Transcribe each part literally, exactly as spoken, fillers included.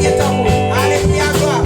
Alelouya, glwa.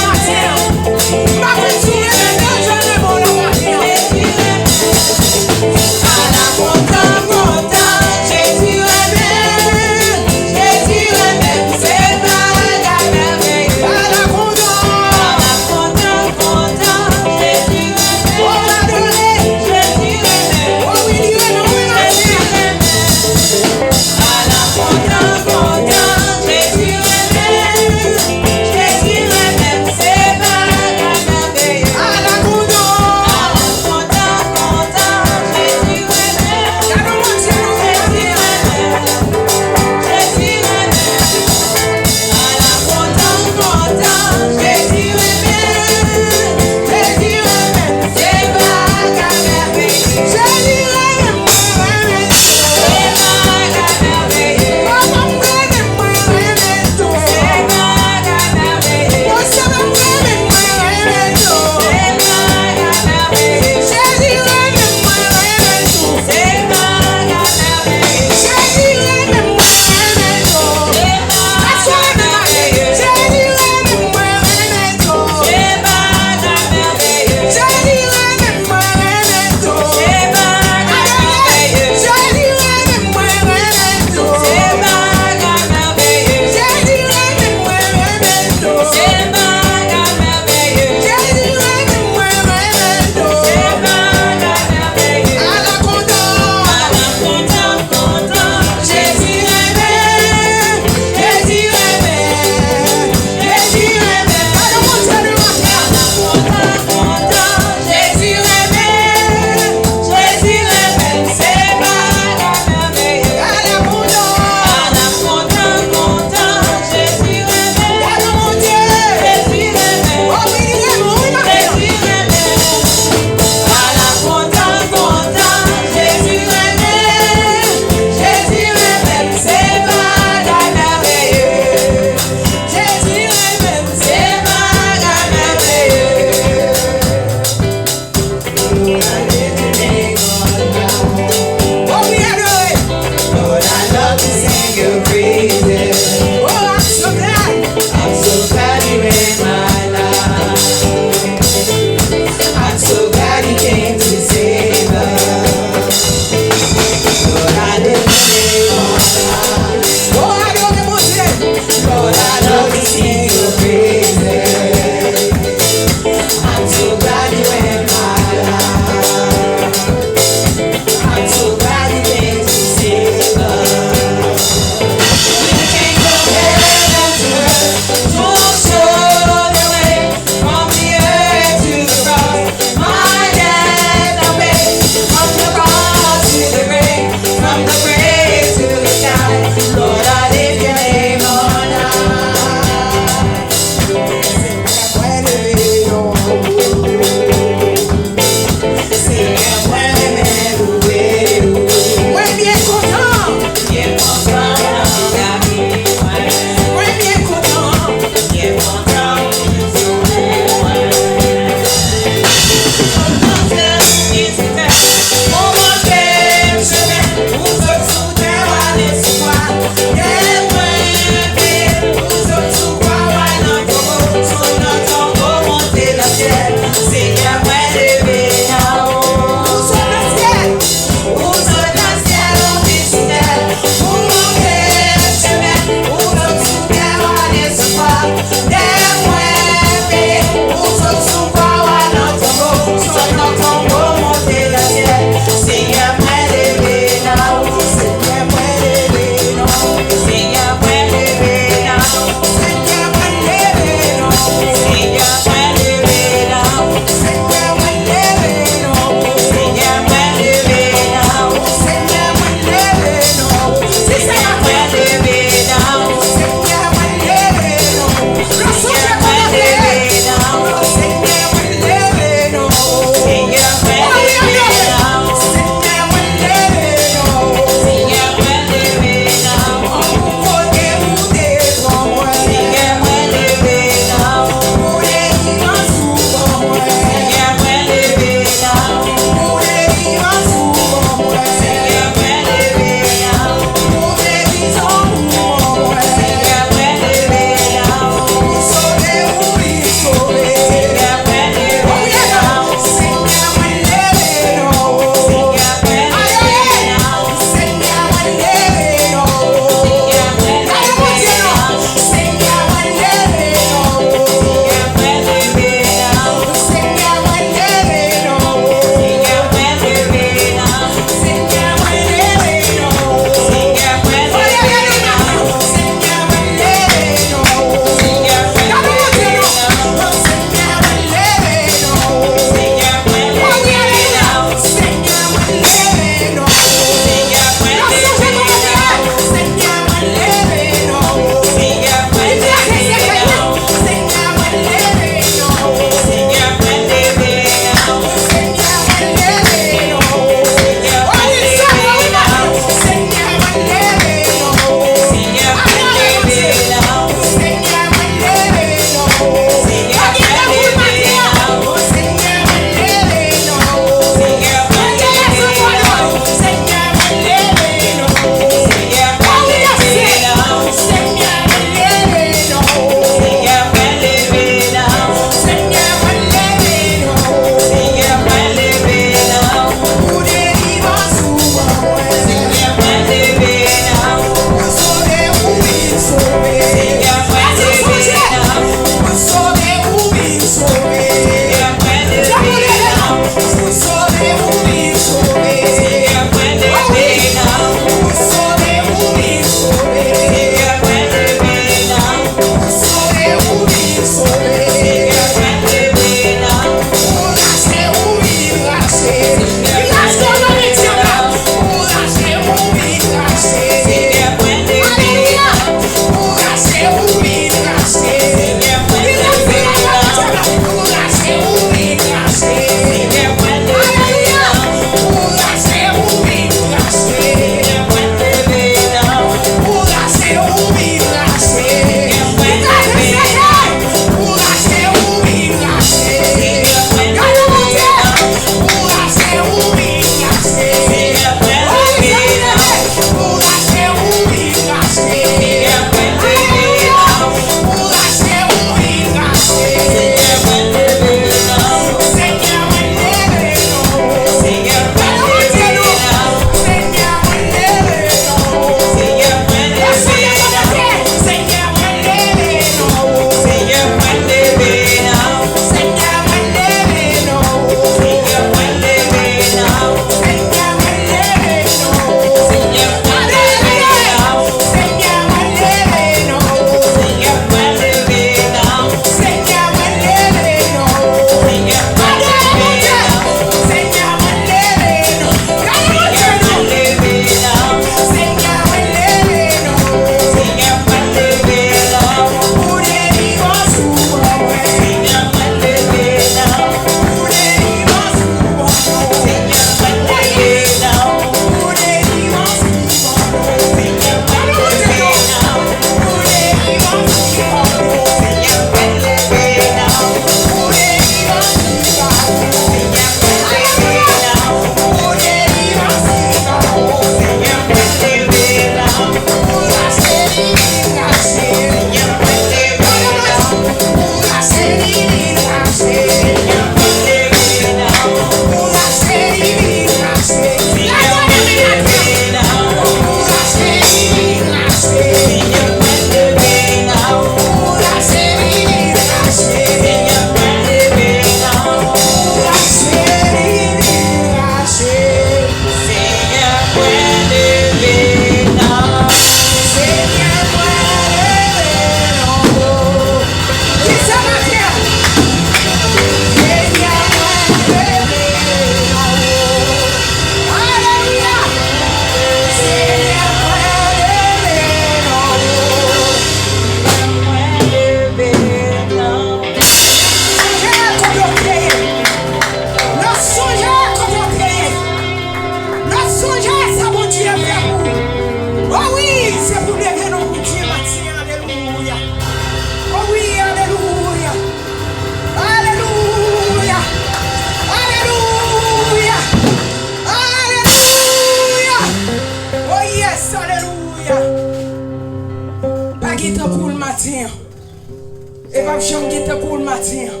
E p ap janm gen tankou l maten an.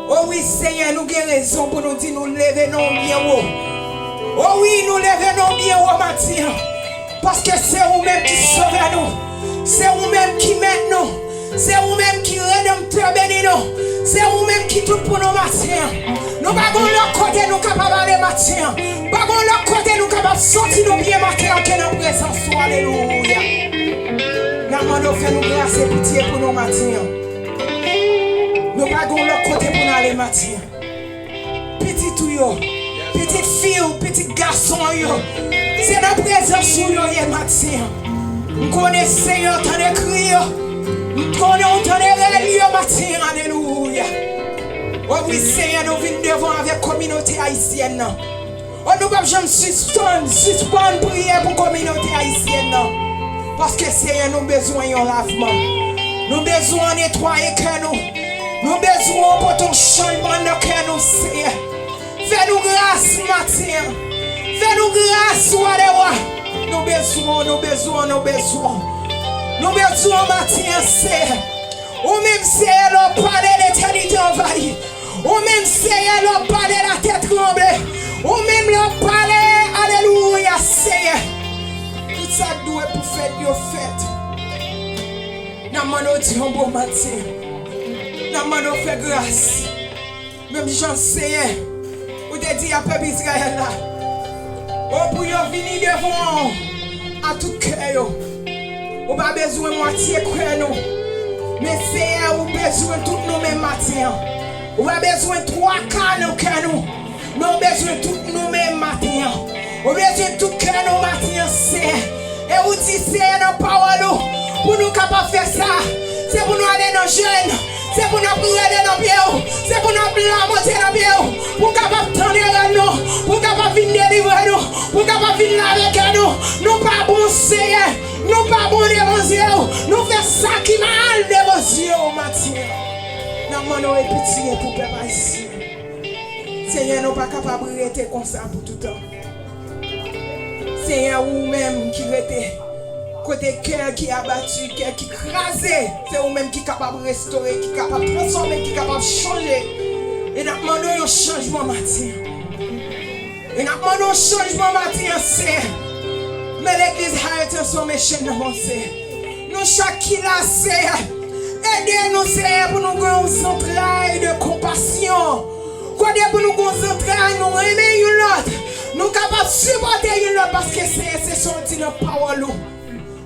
O wi, Senyè, nou gen rezon pou nou di nou leve non w byen wo. O wi, nou leve non w byen wo maten an. Paske se ou menm ki sovè nou. Se ou menm ki mèt nou. Se ou menm ki redanmtè beni nou. Se ou menm ki tout pou nou maten an. Nou pa gon lòt kote nou kapab ale maten an. Pa gon lòt kote nou kapab santi nou byen maten an ke nan prezans ou. Alelouya. N ap mande w fè nou gras e pitye pou nou maten an. Nou pa gon lòt kote pou n ale maten an. Pitit ou yo, pitit fi w, pitit gason w yo, se nan prezans ou yo ye maten an. M konnen Senyè w tande kri yo. M konnen w tande rèl yo maten an. Alelouya. O wi, Senyè, nou vin devan w avèk kominote ayisyèn nan. O, nou p ap janm sispann, sispann priye pou kominote ayisyèn nan. Paske, Senyè, nou bezwen yon lavman. Nou bezwen w netwaye kè nou. Nou bezwen w pote yon chanjman nan kè nou, Senyè. Fè nou gras maten an. Fè nou gras, wa dè wa. Nou bezwen w, nou bezwen w, nou bezwen w. Nou bezwen w maten an, Senyè. Ou menm, Senyè, lè w pale, letènite anvayi. Ou menm, Senyè, lè w pale, latè tranble. Ou menm, lè w pale, alelouya, Senyè. Tout sa k dwe pou fèt yo fèt. N ap mande w di yon bon maten. N ap mande w fè gras. Menm jan, Senyè, ou te di a pèp Izrayèl la, o, pou yo vini devan w ak tout kè yo. Ou pa bezwen mwatye kè nou. Men, Senyè, ou bezwen tout nou menm maten an. Ou pa bezwen twa ka nan kè nou. Men ou bezwen tout nou menm maten an. Ou bezwen tout kè nou maten an, Senyè. E ou di, Senyè, nan pawòl ou, pou nou kapab fè sa, se pou nou ale nan jèn, se pou n ap rele nan pye w, se pou n ap lamante nan pye w, pou w kapab tande rèl nou, pou w kapab vin delivre nou, pou w kapab vin lave kè nou. Nou pa bon, Senyè, nou pa bon devan zye w, nou fè sa ki mal devan zye w maten an. N ap mande w pitye pou pèp ayisyen. Senyè, nou pa kapab rete konsa pou toutan. Senyè, ou menm ki rete kote kè ki abati, kè ki kraze, se ou menm ki kapab restore, ki kapab transfòme, ki kapab chanje. E n ap mande w yon chanjman maten an. E n ap mande w chanjman maten an, Senyè. Men legliz Higher Transformation nan, bon, Senyè. Nou chak ki la, Senyè, ede nou, Senyè, pou nou gen yon zantray de konpasyon. Kote pou nou gen yon zantray, nou renmen youn lòt. Nou kapab sipòte youn lòt paske, Senyè, se sa w di nan pawòl ou.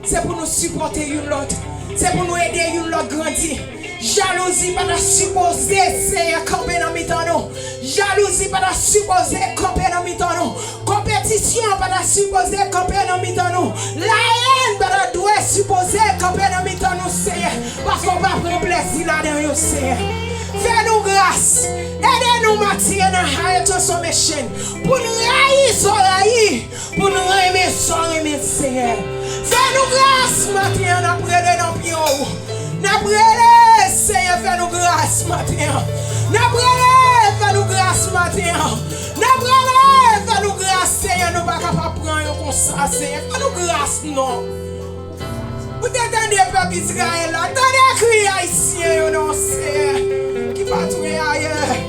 Se pou nou sipòte youn lòt. Se pou nou ede youn lòt grandi. Jalouzi pa ta sipoze, Senyè, kanpe nan mitan nou. Jalouzi pa ta sipoze kanpe nan mitan nou. Konpetisyon pa ta sipoze kanpe nan mitan nou. Layèn pa ta dwe sipoze kanpe nan mitan nou, Senyè. Paske w pa pran plezi ladan yo, Senyè. Fè nou gras. Ede nou maten an nan Higher Transformation. Pou n rayi sa w rayi. Pou n renmen sa w renmen, Senyè. Fè nou gras maten an, n ap rele nan pye w. N ap rele, Senyè, fè nou gras maten an. N ap rele, fè nou gras maten an. N ap rele, fè nou gras, Senyè, nou pa kapab pran yo konsa, Senyè. Fè nou gras, non. Ou te tande pèp Izrayèl la, tande kri ayisyen yo non, Senyè, ki pa tounen ayè.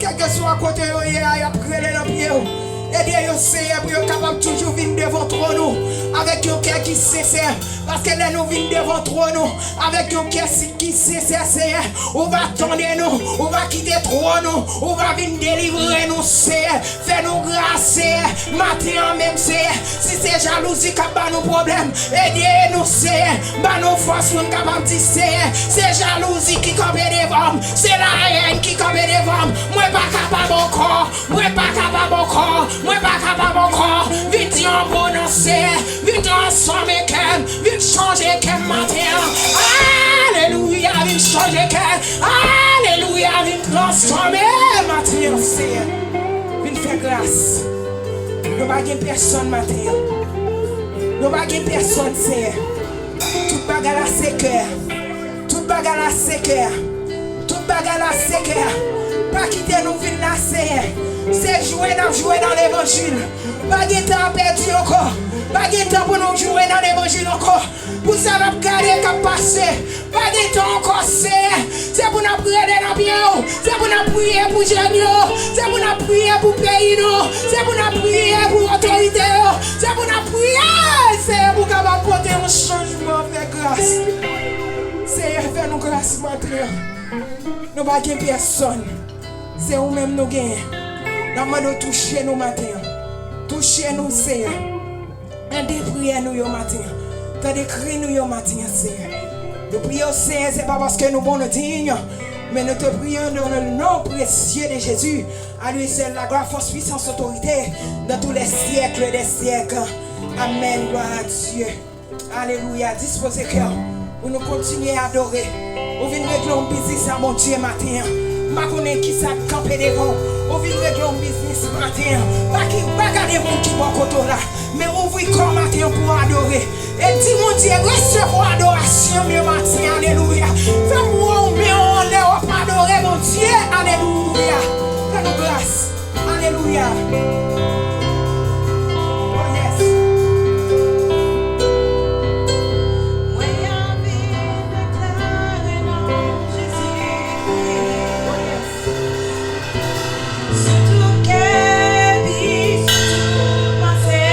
Kèlkeswa kote yo ye a, y ap rele nan pye w. Ede yo, Senyè, pou yo kapab toujou vin devan twòn ou avèk yon kè ki sensè. Paske lè nou vin devan twòn ou avèk yon kè si, ki sensè, Senyè, ou va tande nou, ou va kite twòn ou, ou va vin delivre nou, Senyè. Fè nou gras, Senyè. Maten an menm, Senyè, si se jalouzi k ap ba nou pwoblèm, ede nou, Senyè. Ban nou fòs pou n kapab di, Senyè, se jalouzi ki kanpe devan m, se layèn ki kanpe devan m. Mwen pa kapab ankò, mwen pa kapab ankò, mwen pa kapab ankò. Vin di yon mo non, Senyè. Vin transfòme kè m, vin chanje kè m maten an. Alelouya, vin chanje kè m. Alelouya, vin transfòme maten an, Senyè. Vin fè gras. Nou pa gen pèsonn maten an. Nou pa gen pèsonn, Senyè. Tout bagay la se kè a. Tout bagay la se kè a. Tout bagay la se kè a. Pa kite nou vin la, Senyè. Se jwe n ap jwe nan levanjil. Pa gen tan pèdi ankò. Pa gen tan pou nou jwe nan levanjil ankò. Pou sa n ap gade k ap pase. Pa gen tan ankò, Senyè. Priye de nan pye w. Se pou n ap priye pou jèn yo. Se pou n ap priye pou peyi nou. Se pou n ap priye pou otorite yo. Se pou n ap priye, Seyè, pou kapab pote yon chanjman. Fè gras. Seyè, fè nou gras maten an. Nou pa gen pèsonn. Se ou menm nou genyen. N ap mande w touche nou maten an. Touche nou, Seyè. Tande priyè nou yo maten an. Tande kri nou yo maten an, Seyè. Nou priye w, Seyè, se pa paske nou bon, nou diy, men nou te priye w dans le nom précieux de Jésus. À lui seul la gloire, force, puissance, autorité dans tous les siècles des siècles. Amen. Gloire à Dieu. Alelouya. Dispoze kè w pou nou kontinye adore. Ou vin regle yon biznis a Bondye maten an. M pa konnen kisa k kanpe devan w. Ou vin regle yon biznis maten an. Pa ki, pa gade moun ki bò kote w la. Men ouvri kò w maten an pou w adore. E di Bondye, resevwa adorasyon m yo maten an. Alelouya. Fè m wè w men w anlè w ap adore Bondye. Alelouya. Fè nou gras. Alelouya. Oh, yes. Mwen anvi deklare non Jezi. Oh, yes. Sou tou kè pi, sou tout panse.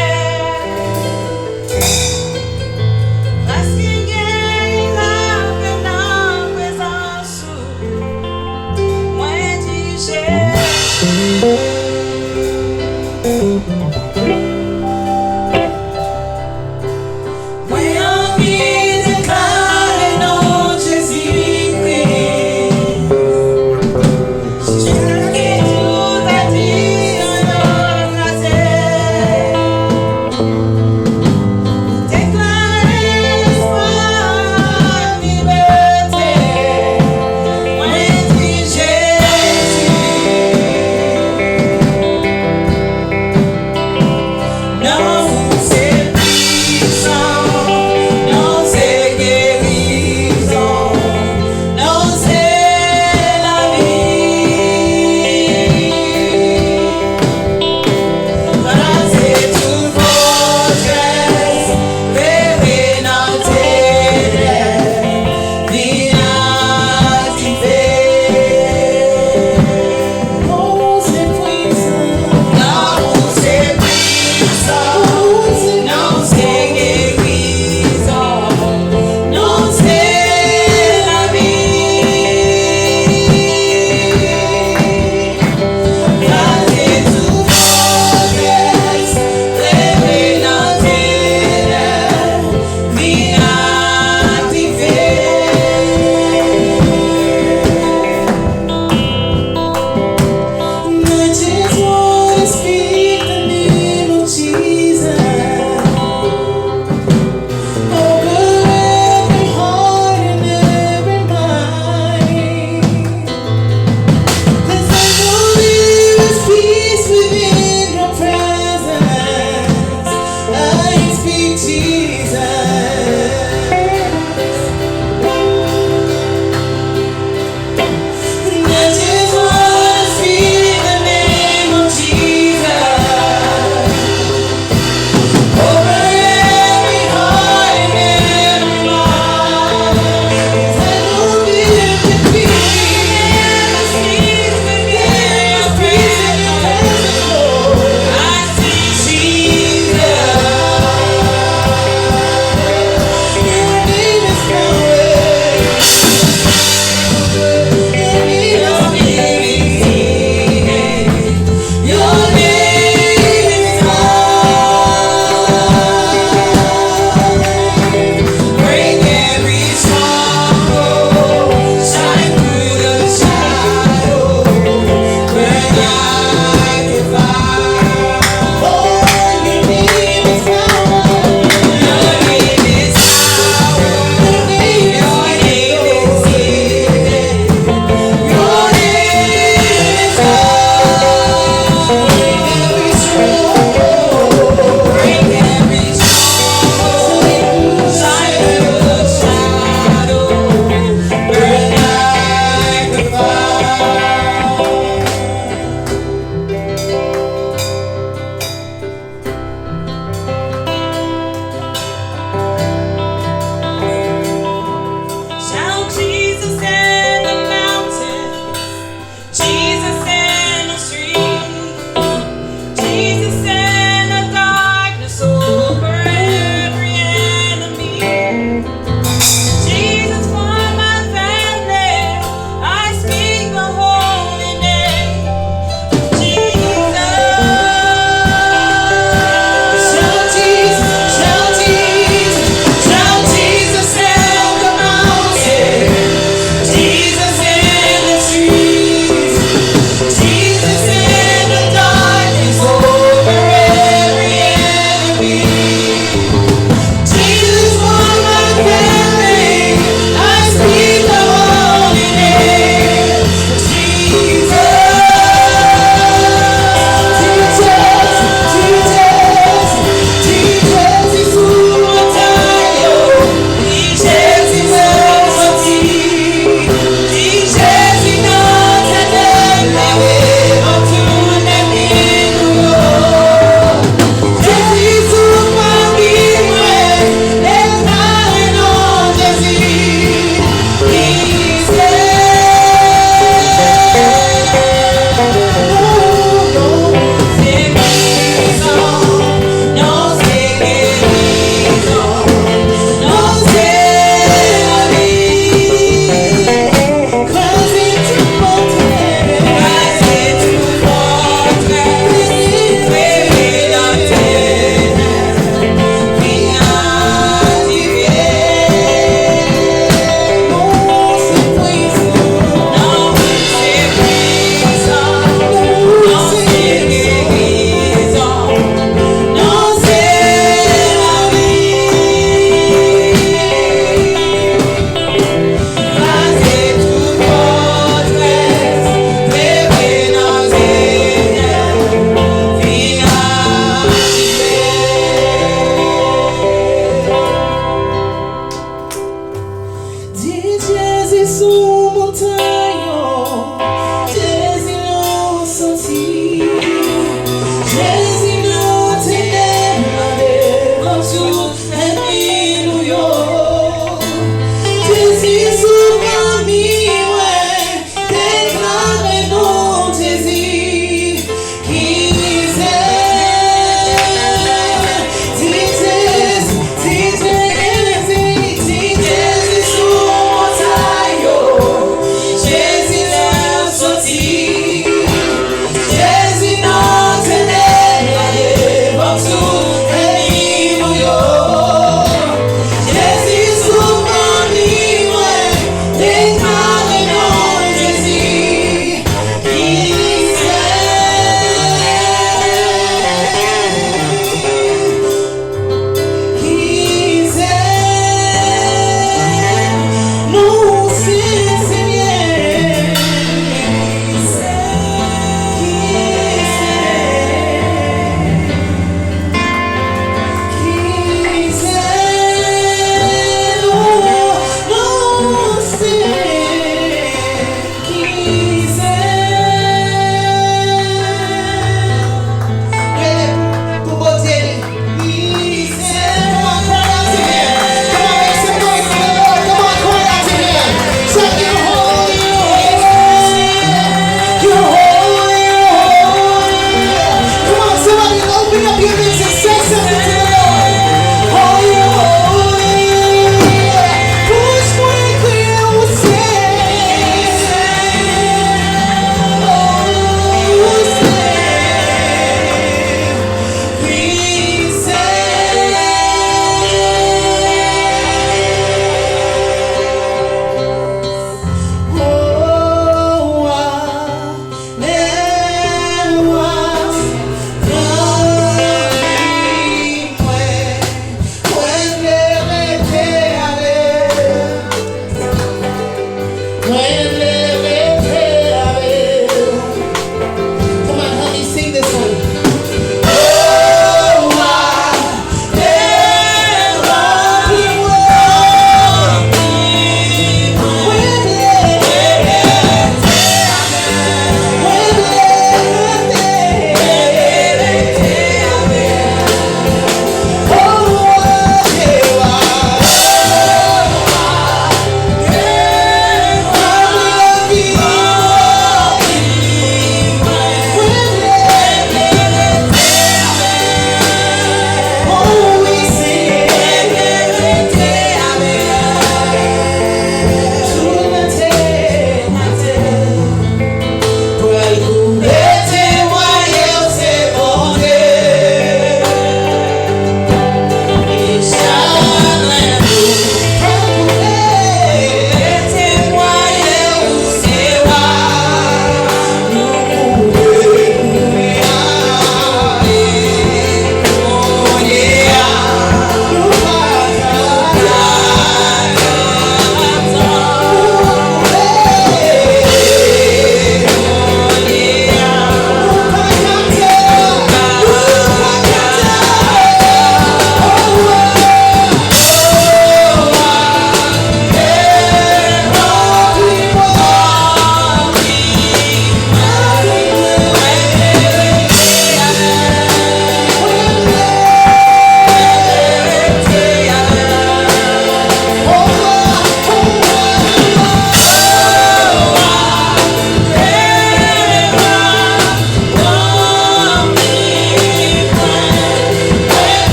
Paske gen lapè nan prezans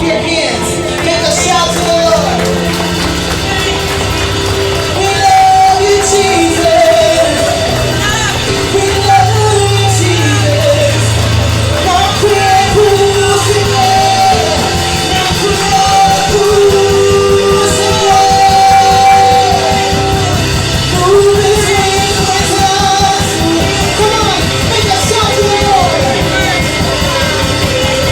Your hands. Make a shout to the Lord. We love you, Jesus. We love you, Jesus. N ap kriye pou ou, Senyè. N ap kriye pou ou, Senyè. Nou bezwen prezans ou. Come on, make a shout to the Lord.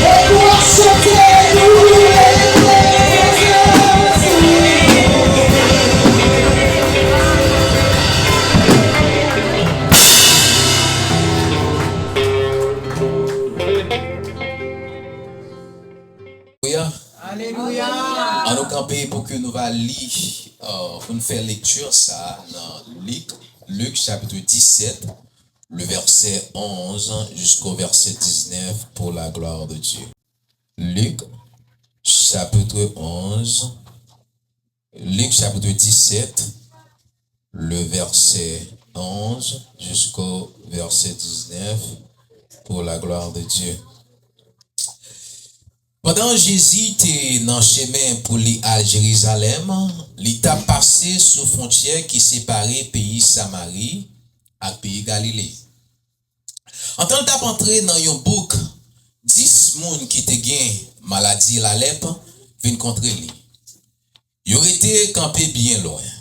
Lè pou w ap chante, nou bezwen prezans ou. Alelouya. Alelouya. Ann nou kanpe pou ke nou va li, euh, pou n fè lekti sa a nan Lik, Lik chapit disèt, le verset onze jusqu'au verset dix-neuf, pour la gloire de Dieu. Lik chapit onze, Lik chapit disèt, le verset onze jusqu'au verset dix-neuf, pour la gloire de Dieu. Pandan Jezi te nan chemen pou li al Jerizalèm, li t ap pase sou fwontyè ki separe peyi Samari ak peyi Galile. Antan l t ap antre nan yon bouk, dis moun ki te gen maladi lalèp vin kontre li. Yo rete kanpe byen lwen.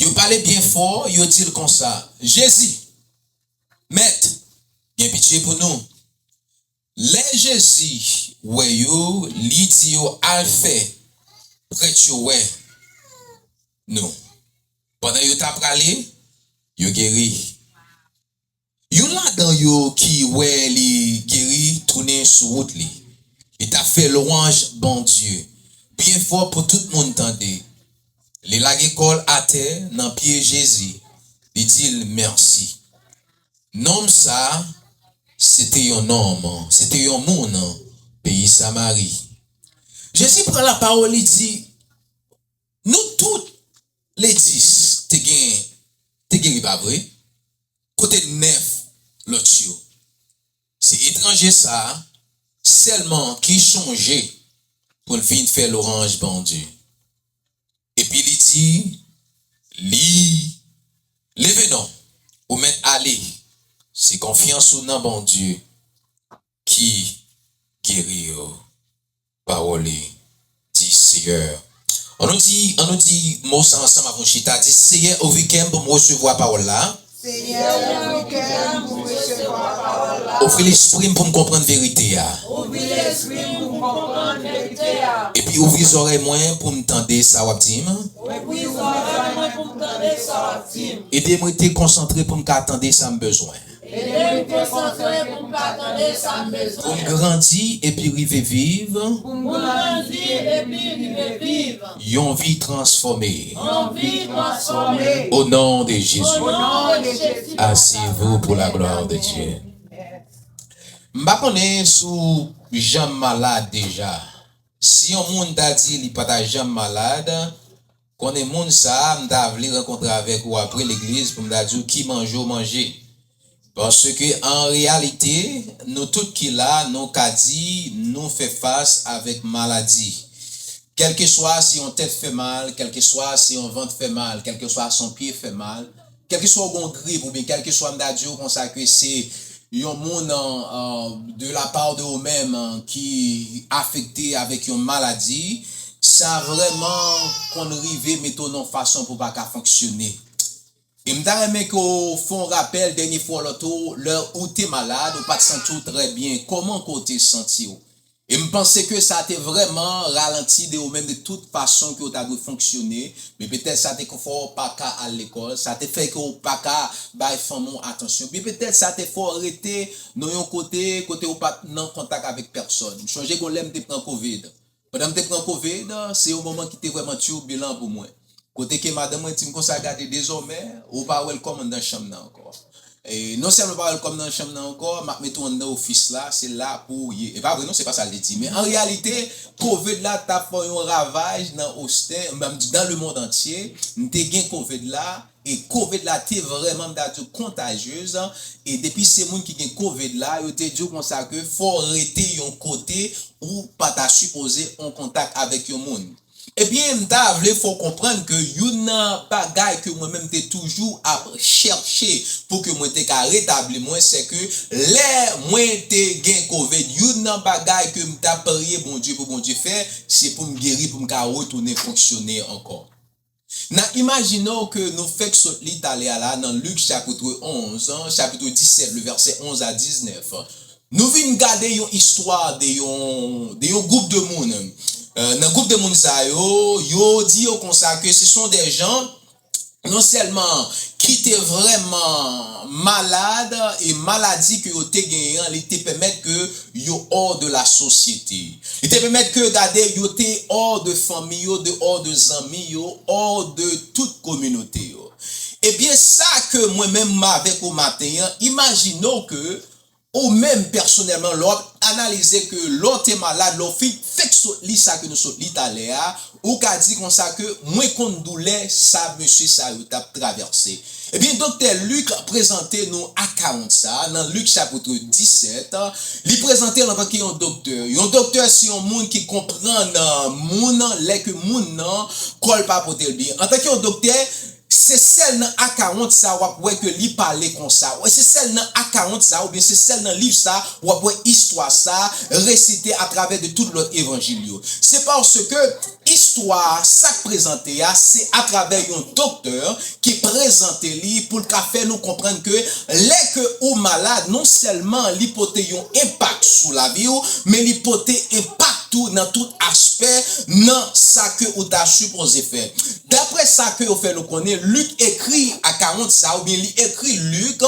Yo pale byen fò, yo di l konsa, Jezi, Mèt, gen pitye pou nou. Lè Jezi wè yo, li di yo al fè prèt yo wè nou. Pandan yo t ap prale, yo geri. Youn ladan yo ki wè li geri tounen sou wout li. Li t ap fè lwanj Bondye byen fò pou tout moun tande. Li lage kò l atè nan pye Jezi. Li di l mèsi. Nonm sa a, se te yon nonm, se te yon moun peyi Samari. Jezi pran lapawòl, li di, nou tout le dis te gen, te geri, pa vre? Kote nèf lòt yo? Se etranje sa a sèlman ki chonje pou l vin fè lwanj Bondye. Epi li di li, leve non, ou mèt ale. Se konfyans ou nan Bondye ki geri w. Pawòl li di Seyè. Ann nou di, ann nou di mo sa ansanm avè w, chita, di, Seyè, ouvri kè m pou m resevwa pawòl la. Seyè, ouvri kè m pou m resevwa pawòl la. Ouvri lespri m pou m konprann verite a. Ouvri lespri m pou m konprann verite a. Epi ouvri zòrèy mwen pou m tande sa w ap di m. Ouvri zòrèy mwen pou m tande sa w ap di m. Ede m rete konsantre pou m ka tande sa m bezwen. Ede m konsantre pou m ka tande sa m bezwen. Pou m grandi epi rive viv. Pou m grandi epi rive viv. Yon vi transfòme. Yon vi transfòme. Au nom de Jésus. Au nom de Jésus. Asseyez-vous pour la gloire de Dieu. M pa konnen si w janm malad deja. Si yon moun ta di li pa ta janm malad, konnen moun sa a, m ta vle rankontre avèk ou apre legliz pou m ta di w ki manje w manje. Paske an reyalite, nou tout ki la, nou ka di nou fè fas avèk maladi. Kèlkeswa se yon tèt fè mal, kèlkeswa se yon vant fè mal, kèlkeswa se yon pye fè mal, kèlkeswa w gen yon grip oubyen kèlkeswa m ta di w konsa ke se yon moun, euh, de la part de ou menm, euh, ki afekte avèk yon maladi, sa vrèman konn rive mete w nan yon fason pou w pa ka fonksyone. E m ta renmen ke w fè yon rapèl dènye fwa w lòt ou, lè ou te malad, ou pa t santi w trè byen, kòman ke w te santi w? E m panse ke sa te vrèman ralanti de ou menm, de tout fason ke w ta dwe fonksyone. Men petèt sa te fè w pa ka al lekòl, sa te fè ke w pa ka bay fanmi w atansyon. Men petèt sa te fè w rete nan yon kote, kote w pa t nan kontak avèk pèsòn. M chonje gon lè m te pran kovid. Pandan m te pran kovid, se yon moman ki te vrèman tibilan pou mwen. Kote ke madanm mwen di m konsa, gade, dezòmè, ou pa welcome anndan chanm nan ankò. E non sèlman pa welcome nan chanm nan ankò, m ap mete w anndan ofis la, se la pou w ye. E pa vre non, se pa sa l te di. Men an reyalite, kovid la t ap fè yon ravaj nan Osten, m di dans le monde entier. M te gen kovid la, e kovid la te vrèman, m ta di w, kontajyez, e depi se moun ki gen kovid la, yo te di w konsa ke fò w rete yon kote ou pa ta sipoze an kontak avèk yon moun. Ebyen, m ta vle fè w konprann ke youn nan bagay ke mwen menm te toujou ap chèche pou ke mwen te ka retabli mwen, se ke lè mwen te gen kovid, youn nan bagay ke m t ap priye Bondye pou Bondye fè, se pou m geri, pou m ka retounen fonksyone ankò. N a imajine w ke nou fèk sot li talè a la nan Lik chapit onz, chapit disèt, le vèsè onz a diznèf. Nou vin gade yon istwa de yon, de yon gwoup de moun. Euh, nan gwoup de moun sa yo, yo di yo konsa ke ce sont des gens non sèlman ki te vrèman malad, e maladi ke yo te genyen an, li te pèmèt ke yo hors de la société. Li te pèmèt ke, gade, yo te hors de fanmi yo, dehors de zanmi yo, hors de tout kominote yo. Ebyen, sa ke mwen menm m avèk ou maten an, imajine w ke ou menm pèsonèlman, lè w ap analize ke lè w te malad, lè w fin fèk sot li sa ke nou sot li talè a, ou ka di konsa ke mwen konn doulè sa mesye sa yo t ap travèse. Ebyen, doktè Lik prezante nou akawont sa a nan Lik chapit disèt. Li prezante l antanke yon doktè. Yon doktè se yon moun ki konprann, euh, moun nan lè ke moun nan kò l pa pote l byen. Antanke yon doktè, se sèl nan akawont sa w ap wè ke li pale konsa. Wè, se sèl nan akawont sa oubyen se sèl nan liv sa w ap wè istwa sa resite atravè de tout lòt evanjil yo. Se paske istwa sa k prezante a, se atravè yon doktè ki prezante li pou l ka fè nou konprann ke lè ke ou malad, non sèlman li pote yon enpak sou lavi w, men li pote enpak tou nan tout aspè nan sa ke ou ta sipoze fè. Daprè sa ke yo fè nou konnen, Lik ekri akawont sa, oubyen li ekri Lik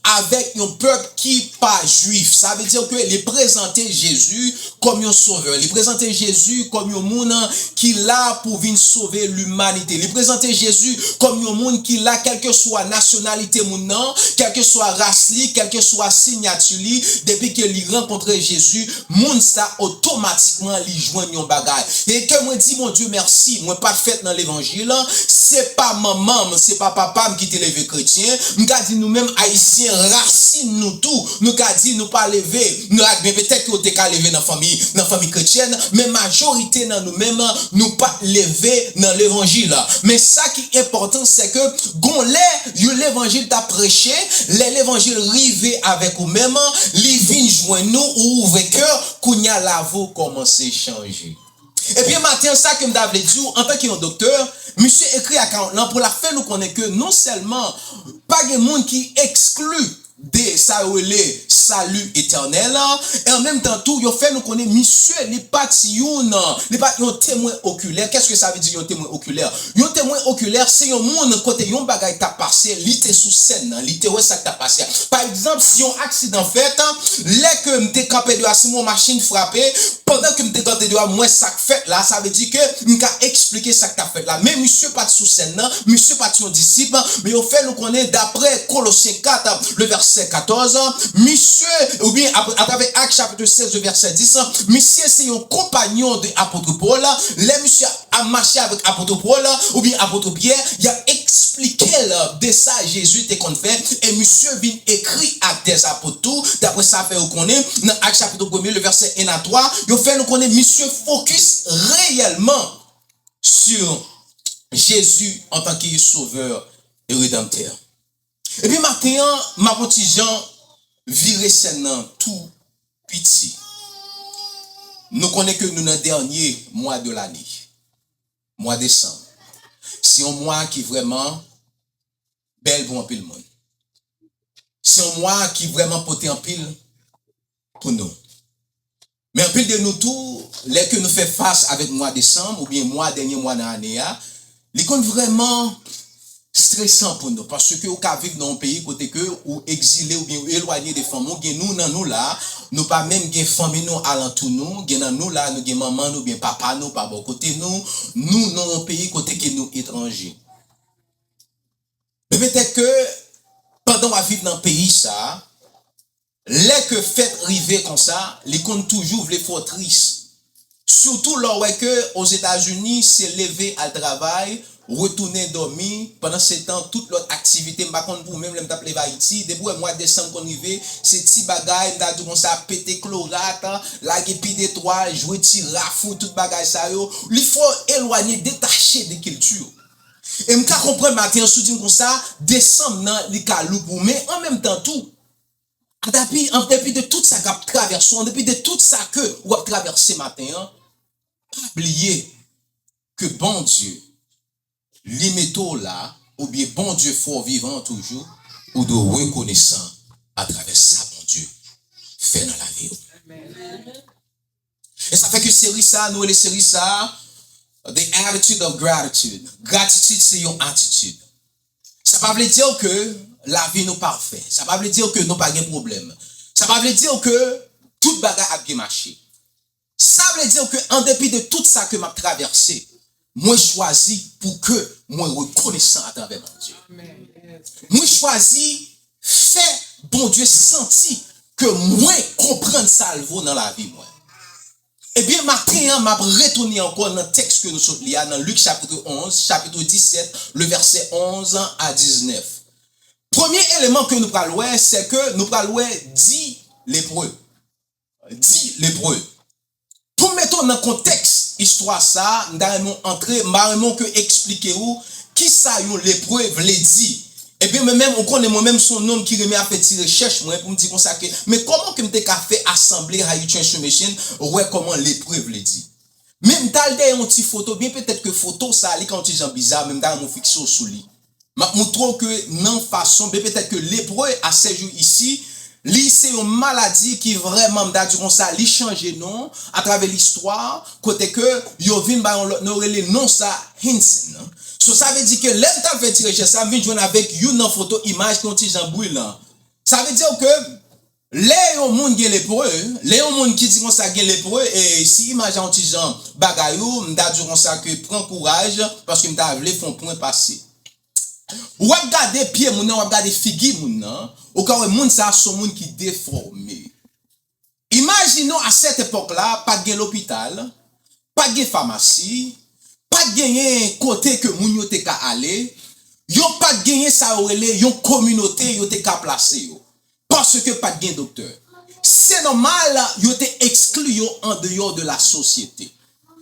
avèk yon pèp ki pa jwif. Sa vle di ke li prezante Jezi kòm yon sovè. Li prezante Jezi kòm yon moun ki la pou vin sove limanite. Li prezante Jezi kòm yon moun ki la, kèlkeswa nasyonalite moun nan, kèlkeswa ras li, kèlkeswa sinyati li, depi ke li rankontre Jezi, moun sa otomatikman li jwenn yon bagay. E ke mwen di Bondye mèsi, mwen pa t fèt nan levanjil, se pa manman m, se pa papa m ki te leve kretyen. M ka di nou menm Ayisyen, rasin nou tou, nou ka di nou pa leve, nou, men petèt ke w te ka leve nan fanmi, nan fanmi kretyèn, men majorite nan nou menm, nou pa t leve nan levanjil. Men sa ki enpòtan, se ke gon lè, yon levanjil t ap preche, lè levanjil rive avèk ou menm, li vin jwenn ou, ou ouvè kè, kounye a lavi w kòmanse chanje. Ebyen, maten an, sa ke m ta vle di w, antanke yon doktè, misye ekri akawont lan pou l ap fè nou konnen ke non sèlman pa gen moun ki ekskli de sa yo rele sali etènèl, e an menm tan tou, yo fè nou konnen misye, li pa t youn, li pa t yon temwen okilè. Kèske sa vle di yon temwen okilè? Yon temwen okilè, se yon moun kote yon bagay t ap pase, li te sou sèn nan, li te wè sa k t ap pase a. Pa egzanp, si yon aksidan fèt, lè ke m te kanpe deyò a, si yon machin frape, pandan ke m te kanpe deyò a, m wè sa k fèt la, sa vle di ke m ka eksplike sa k t ap fèt la. Men misye pa t sou sèn nan, misye pa t yon disip, men yo fè nou konnen daprè Kolosyen kat, le vèsè katòz, misye, oubyen ap-, atravè Ak chapit sèz, le vèsè dis, misye se yon konpanyon de apot Pòl. Lè misye ap mache avèk apot Pòl oubyen apot Pyè, y ap eksplike l de sa Jezi te konn fè, e misye vin ekri Ak dèzapot tou, daprè sa fè yo konnen, nan Ak chapit premye, le vèsè en a twa, yo fè nou konnen misye fokis reyèlman sur Jezi antanke Sovè e Redanmtè. Epi maten an, m ap yon ti jan vire sèn nan tou piti. Nou konnen ke nou nan dènye mwa de lane, mwa desanm. Se yon mwa ki vrèman bèl pou anpil moun. Se yon mwa ki vrèman pote anpil pou nou. Men anpil de nou tou, lè ke nou fè fas avèk mwa desanm oubyen mwa, dènye mwa nan ane a, li konn vrèman stresan pou nou, paske ou ka viv nan yon peyi kote ke ou egzile oubyen ou elwanye de fanmi w. Gen nou nan nou la, nou pa menm gen fanmi nou alantou nou, gen nan nou la, nou gen manman nou oubyen papa nou pa bò kote nou, nou nan yon peyi kote ke nou etranje. Men petèt ke pandan w ap viv nan peyi sa a, lè ke fèt rive konsa, li konn toujou vle fè w tris. Sitou lè w wè ke Ozetazini se leve al travay, retounen dòmi. Pandan se tan, tout lòt aktivite, m pa konn pou ou menm, lè m t ap leve Ayiti, depi w wè mwa desanm konn rive, se ti bagay, m ta di w konsa, pete klorat, lage pidetwal, jwe ti rafou, tout bagay sa yo. Li fè w elwanye, detache de kilti w. E m ka konprann maten an, si w di m konsa, desanm nan, li ka lou pou ou. Men an menm tan tou, an depi, an depi de tout sa k ap travèse w, an depi de tout sa ke w ap travèse maten an, pa bliye ke Bondye, li mete w la, oubyen Bondye fè w vivan toujou, ou dwe rekonesan atravè sa Bondye fè nan lavi w. E sa fè ke seri sa, nou rele seri sa The Attitude of Gratitude. Gratitid se yon atitid. Sa pa vle di ke lavi nou pafè. Sa pa vle di ke nou pa gen pwoblèm. Sa pa vle di ke tout bagay ap byen mache. Sa vle di ke an depi de tout sa ke m ap travèse, mwen chwazi pou ke mwen rekonesan atravè Bondye. Mwen chwazi fè Bondye santi ke mwen konprann sa l vo nan lavi mwen. Ebyen, maten an, m ap retounen ankò nan tèks ke nou sot li a, nan Lik chapit onz, chapit disèt, le vèsè onz a diznèf. Premye eleman ke nou pral wè, se ke nou pral wè dis lepre. Dis lepre. Pou m mete w nan kontèks istwa sa a, m ta renmen w antre, m ta renmen w ke eksplike w kisa yon lepre vle di. Ebyen, mwen menm, ou konnen mwen menm se yon nonm ki renmen ap fè ti rechèch mwen pou m di konsa ke, men kòman ke m te ka fè asanble Haitian Transformation wè kòman lepre vle di. Men m t al dèyè yon ti foto, byen petèt ke foto sa a, li ka yon ti jan biza, men m ta renmen w fikse w sou li. M ap montre w ke nan fason, byen petèt ke lepre a sèjou isi, li se yon maladi ki vrèman, m ta di konsa, li chanje non atravè listwa, kote ke yo vin ba yon lòt non, yo rele non sa Hansen. So, sa vle di ke lè m t ap fè ti rechèch sa, m vin jwenn avèk youn nan foto imaj ki yon ti jan brilan. Sa vle di ke lè yon moun gen lepre, lè yon moun ki di konsa gen lepre, e si imaj la yon ti jan bagay ou, m ta di konsa ke pran kouraj, paske m ta vle fè yon pwen pase. W ap gade pye moun nan, w ap gade figi moun nan, ou ka wè moun sa a se yon moun ki defòme. Imajine w a sèt epòk la, pa t gen lopital, pa t gen famasi, pa t genyen kote ke moun yo te ka ale, yo pa t genyen sa yo rele yon kominote yo te ka plase yo. Paske pa t gen doktè. Se nòmal, yo te ekskli yo andeyò de la sosyete.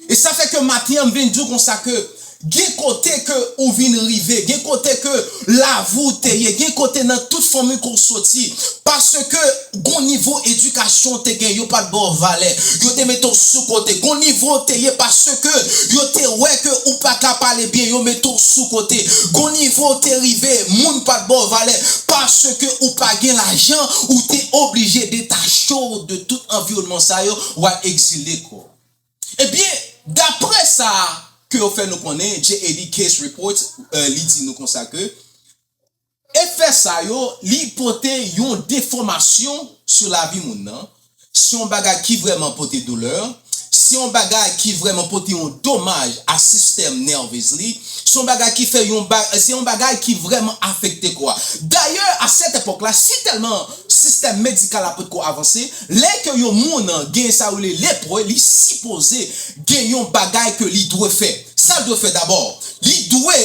E sa fè ke maten an, m vin di w konsa ke gen kote ke ou vin rive, gen kote ke lavi w te ye, gen kote nan tout fanmi ke w soti, paske gon nivo edikasyon w te gen, yo pa t ba w valè, yo te mete w sou kote. Gon nivo w te ye, paske yo te wè ke ou pa ka pale byen, yo mete w sou kote. Gon nivo w te rive, moun pa t ba w valè, paske ou pa gen lajan, ou te oblije detache w de tout anviwònman sa yo, w al egzile kò w. Ebyen, daprè sa ke yo fè nou konnen, J A D Case Report, eh, li di nou konsa ke efè sa yo, li pote yon defòmasyon sou lavi moun nan. Se yon bagay ki vrèman pote doulè. Se yon bagay ki vrèman pote yon domaj a sistèm nèvez li. Se yon bagay ki fè yon ba-, se yon bagay ki vrèman afekte kò a. Dayè, a sèt epòk la, si tèlman sistèm medikal la potko avanse, lè ke yon moun gen sa yo rele lepre, li sipoze gen yon bagay ke li dwe fè. Sa l dwe fè dabò? Li dwe,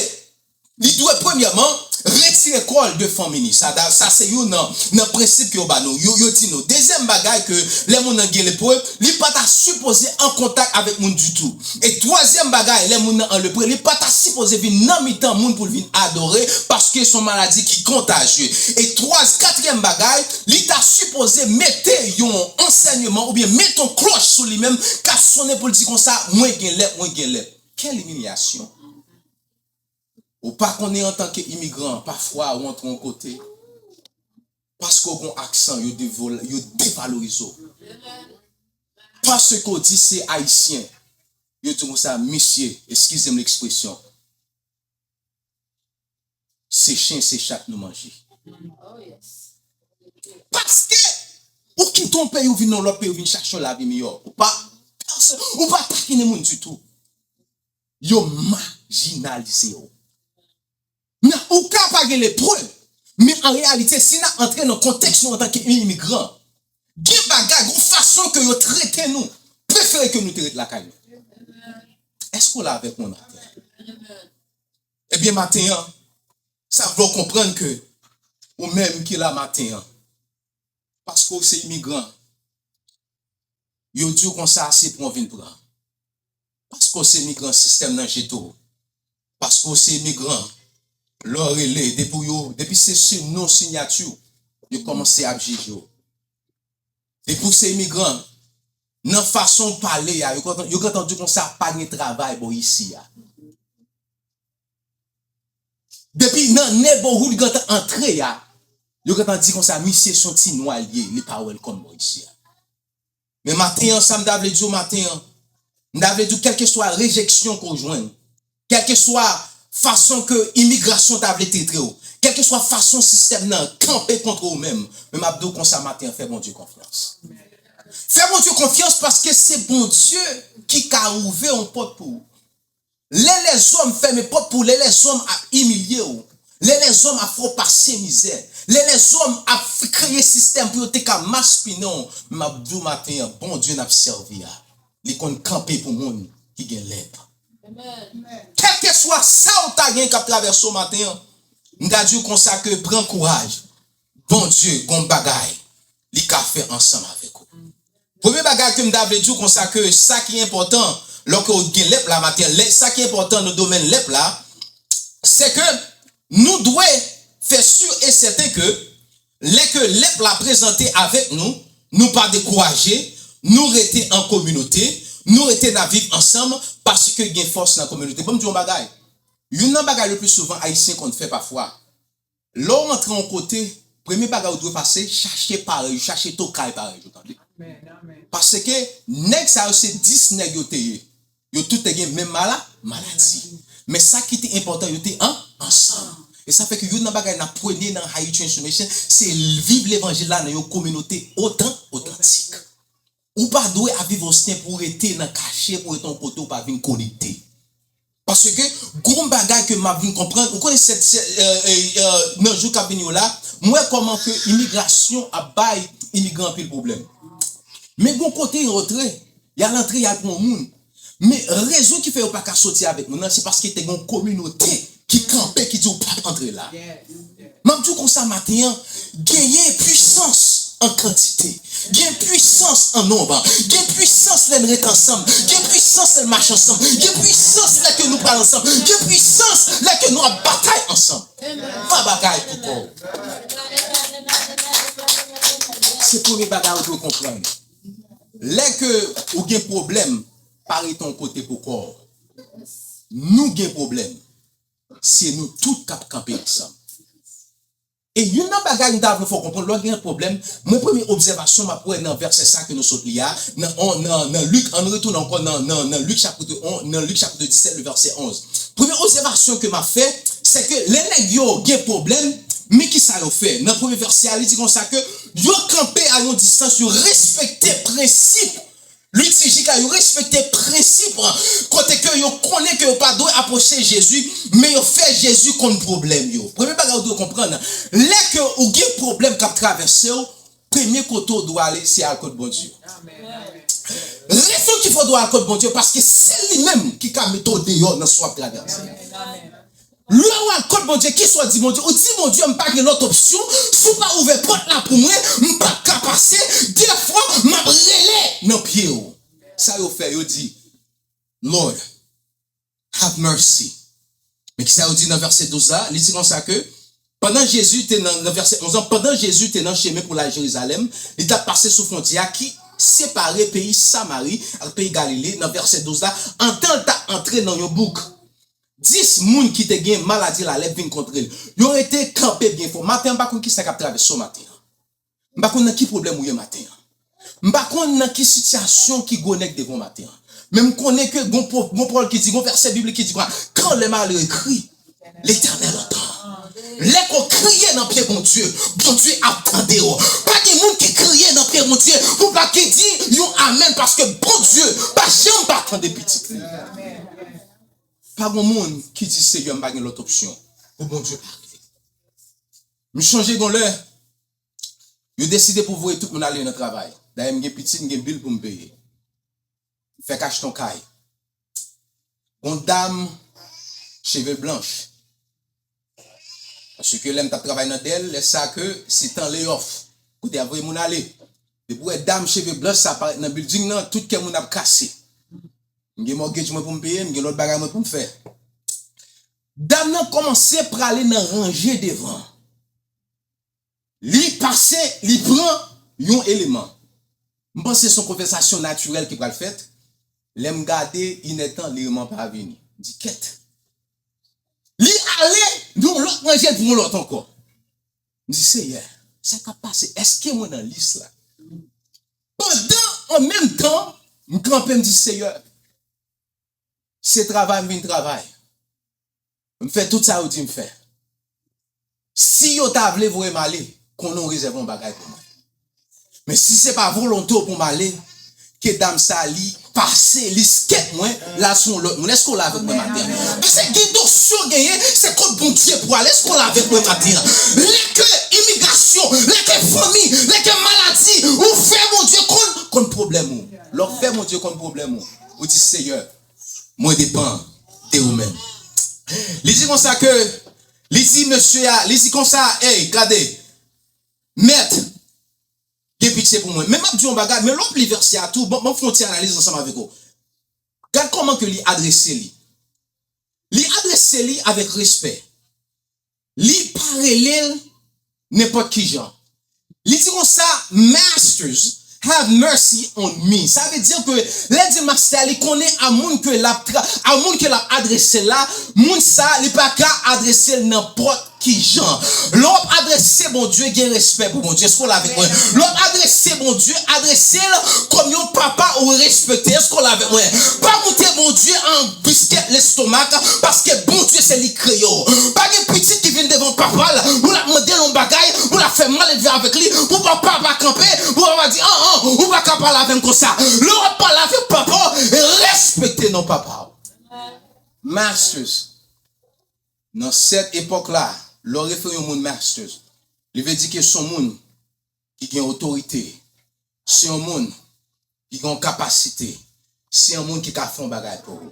li dwe premyèman retire kò l de fanmi li. Sa, sa se youn nan, nan prensip ke yo ba nou. Yo, yo di nou. Dezyèm bagay ke lè moun nan gen lepre, li pa ta sipoze an kontak avèk moun ditou. E twazyèm bagay, lè moun nan an lepre, li pa ta sipoze vin nan mitan moun pou l vin adore, paske se yon maladi ki kontajye. E twa, katriyèm bagay, li ta sipoze mete yon ansèyman oubyen mete yon klòch sou li menm k ap sonnen pou l di konsa, mwen gen lèp, mwen gen lèp. Kèl imilyasyon! Ou pa konnen antanke imigran, pafwa ou antre yon kote, paske w gen aksan, yo devol-, yo devalorize w. Paske w di se ayisyen, yo di konsa, misye, eskize m lekspresyon, se chen, se chat nou manje. Paske ou kite yon peyi, ou vin nan lòt peyi, ou vin chache yon lavi miyò. Ou pa, ou pa takine moun ditou. Yo majinalize w. Nan, ou ka pa gen lepre, men an reyalite, si n a antre nan kontèks nou antanke imigran, gen bagay, gon fason ke yo trete nou, prefere ke nou te ret lakay nou. Èske w la avèk mwen maten? Ebyen, maten an, sa vle w konprann ke ou menm ki la maten an, paske w se imigran, yo di w konsa se pran w vin pran. Paske w se imigran, sistèm nan jete w. Paske w se imigran, lè w rele, depi w yo, depi se si non siyati w, yo kòmanse ap jije w. Depi w se imigran, nan fason w pale a, yo gentan, yo gentan di w konsa pa gen travay bò isi a. Depi nan neighborhood gentan antre a, yo gentan di konsa misye se yon ti nwa l ye, li pa welcome bò isi a. Men maten an, sa m ta vle di w maten an, m ta vle di w kèlkeswa rejeksyon ke w jwenn, kèlkeswa fason ke imigrasyon ta vle trete w, kèlkeswa fason sistèm nan kanpe kont ou menm, men m ap di w konsa maten an, fè Bondye konfyans. Fè Bondye konfyans paske se Bondye ki ka ouvè yon pòt pou ou. Lè lèzòm fèmen pòt pou ou, lè lèzòm ap imilye w, lè lèzòm ap fè w pase mizè, lè lèzòm ap f- kreye sistèm pou yo te ka maspinen w, m ap di w maten an, Bondye n ap sèvi a, li konn kanpe pou moun ki gen lèp. Kèlkeswa sa w ta gen k ap travèse w maten an, m ta di w konsa ke pran kouraj. Bondye gon bagay li ka fè ansanm avèk ou. Premye bagay ke m ta vle di w konsa ke sa ki enpòtan lòske w gen lèp la maten, lè, sa ki enpòtan nan domèn lèp la, se ke nou dwe fè si e sèten ke lè ke lèp la prezante avèk nou, nou pa dekouraje, nou rete an kominote, nou rete n ap viv ansanm, paske gen fòs nan kominote. Ban m di w yon bagay. Youn nan bagay le pli souvan Ayisyen konn fè pafwa, lè w rantre yon kote, premye bagay ou dwe fè se chache parèy ou, chache tokay parèy ou, tande. Paske nèg sa yo se dis nèg yo te ye. Yo tout te gen menm mala, maladi. Men sa ki te enpòtan, yo te an, ansanm. E sa fè ke youn nan bagay n ap prene nan Haiti Transformation, se viv levanjil la nan yon kominote otan, otantik. Ou pa dwe ap viv Osten pou w rete nan kache, pou w rete yon kote ou pa vin konekte. Paske gon bagay ke m ap vin konprann, ou konnen sèt, sèt, euh, euh, euh, nan jou k ap vini yo la, m wè kòman ke imigrasyon ap bay imigran anpil pwoblèm. Men gon kote yo antre, y al antre, y al pran yon moun. Men rezon ki fè yo pa ka soti avèk moun nan, se paske te gen yon kominote ki kanpe, ki di w p ap antre la. M ap di w konsa maten an, genyen pwisans an kantite, gen pwisans an nonb, gen pwisans lè n ret ansanm, gen pwisans lè n mache ansanm, gen pwisans lè ke nou pral ansanm, gen pwisans lè ke nou ap batay ansanm. Fè bagay pou kò w. Se premye bagay ou dwe konprann. Lè ke ou gen pwoblèm, pa rete yon kote pou kò w. Nou gen pwoblèm. Se nou tout k ap kanpe ansanm. E youn nan bagay m ta vle fè w konprann, lè w gen pwoblèm, mwen premye obsèvasyon m ap wè nan vèsè sa ke nou sot li a, nan, nan, nan Lik, ann retounen ankò nan, nan, nan Lik chapit on, nan Lik chapit disèt, le vèsè onz. Premye obsèvasyon ke m ap fè, se ke lè nèg yo gen pwoblèm, men kisa yo fè? Nan premye vèsè a, li di konsa ke yo kanpe a yon distans, yo respekte prensip litijik la, yo respekte prensip kote ke yo konnen ke yo pa dwe apwoche Jezi, men yo fè Jezi konn pwoblèm yo. Premye bagay ou dwe konprann, lè ke ou gen pwoblèm k ap travèse w, premye kote w dwe ale, se al kot Bondye. Rezon ki fè w dwe al kot Bondye, paske se li menm ki ka mete w deyò nan sa w ap travèse. Lè w al kot Bondye, kisa w di Bondye? Ou di, Bondye, m pa gen lòt opsyon. Si w pa ouvè pòt la pou mwen, m p ap ka pase. Dèfwa, m ap rele nan pye w. Sa yo fè, yo di, Lord, have mercy. Men kisa yo di nan vèsè douz la? Li di konsa ke, pandan Jezi te nan, nan vèsè onz lan, pandan Jezi te nan chemen pou l al Jerizalèm, li t ap pase sou fwontyè a ki separe peyi Samari ak peyi Galile, nan vèsè douz la, antan l t ap antre nan yon bouk. Dis moun ki te gen maladi lalèp vin kontre l. Yo rete kanpe byen fò. Maten an, m pa konn kisa k ap travèse w maten an. M pa konn nan ki pwoblèm ou ye maten an. M pa konn nan ki sitiyasyon ki gwo nèg devan w maten an. Men m konnen ke gon pwo-, gon pawòl ki di, gon vèsè biblik ki di kwa, quand les malheureux crient, Letènèl antan. Lè ke w kriye nan pye Bondye, Bondye ap tande w. Pa gen moun ki kriye nan pye Bondye pou pa ki di yon amèn, paske Bondye pa janm pa tande pitit li. Pa gen moun ki di, Seyè, m pa gen lòt opsyon. Pou Bondye pa rive. M chonje gon lè, yo deside pou voye tout moun ale nan travay. Dayè, m gen pitit, m gen bil pou m peye. M fèk achte yon kay. Gon dam, cheve blanch, Paske lè m t ap travay nan Dell, lè sa ke se tan layoff, kote y ap voye moun ale. Depi w wè dam cheve blanch sa parèt nan building nan, tout kè moun ap kase. M gen mortgage mwen pou m peye, m gen lòt bagay mwen pou m fè. Dam nan kòmanse prale nan ranje devan. Li pase, li pran yon eleman. M panse se yon konvèsasyon natirèl ki pral fèt. Lè m gade, inèdtan, li renmen pa vini. M di, kèt. Li ale nan yon lòt ranje pou yon lòt ankò. M di, Seyè, sa k ap pase? Èske mwen nan lis la? Pandan, an menm tan, m kanpe, m di, Seyè, se travay m vin travay. M fè tout sa yo di m fè. Si yo ta vle voye m ale, konnen w rezève yon bagay pou mwen. Men si se pa volonte w pou m ale, ke dam sa li pase, li skèt mwen, l al sou yon lòt moun. Èske w la avèk mwen maten an? Paske gen dosye w genyen, se kot Bondye pou ale. Èske w la avèk mwen maten an? Lè ke imigrasyon, lè ke fanmi, lè ke maladi, ou fè Bondye konn, konn pwoblèm ou. Lè w fè Bondye konn pwoblèm ou, ou di, Seyè, mwen depann de ou menm. Li di konsa ke, li di mesye a, li di konsa, ey, gade, mèt, gen pitye pou mwen. Men m ap di yon bagay, men lè w ap li vèsè a tou, bon, bon, fè yon ti analiz ansanm avèk ou. Gad kòman ke li adrese li. Li adrese li avèk respè. Li pa rele l nenpòt ki jan. Li di konsa, Masters, have mercy on me. Sa vle di ke lè l di mastè a, li konnen a moun ke l ap tra-, a moun ke l ap adrese l la, moun sa, li pa ka adrese l nenpòt ki jan. Lè w ap adrese Bondye, gen respè pou Bondye. Èske w la avèk mwen? Lè w ap adrese Bondye, adrese l kòm yon papa ou respekte. Èske w la avèk mwen? Pa moute Bondye an biskèt lestomak, paske Bondye se li k kreye w. Pa gen pitit ki vin devan papa l, pou l ap mande l yon bagay, pou l ap fè maledve avèk li, pou papa pa kanpe, pou papa di, an, an, ou pa ka pale avè m konsa. Lè w ap pale avèk papa w, respekte non papa w. Masters. Nan sèt epòk la, lè w refere yon moun masters, li vle di ke se yon moun ki gen otorite, se yon moun ki gen yon kapasite, se yon moun ki ka fè yon bagay pou ou.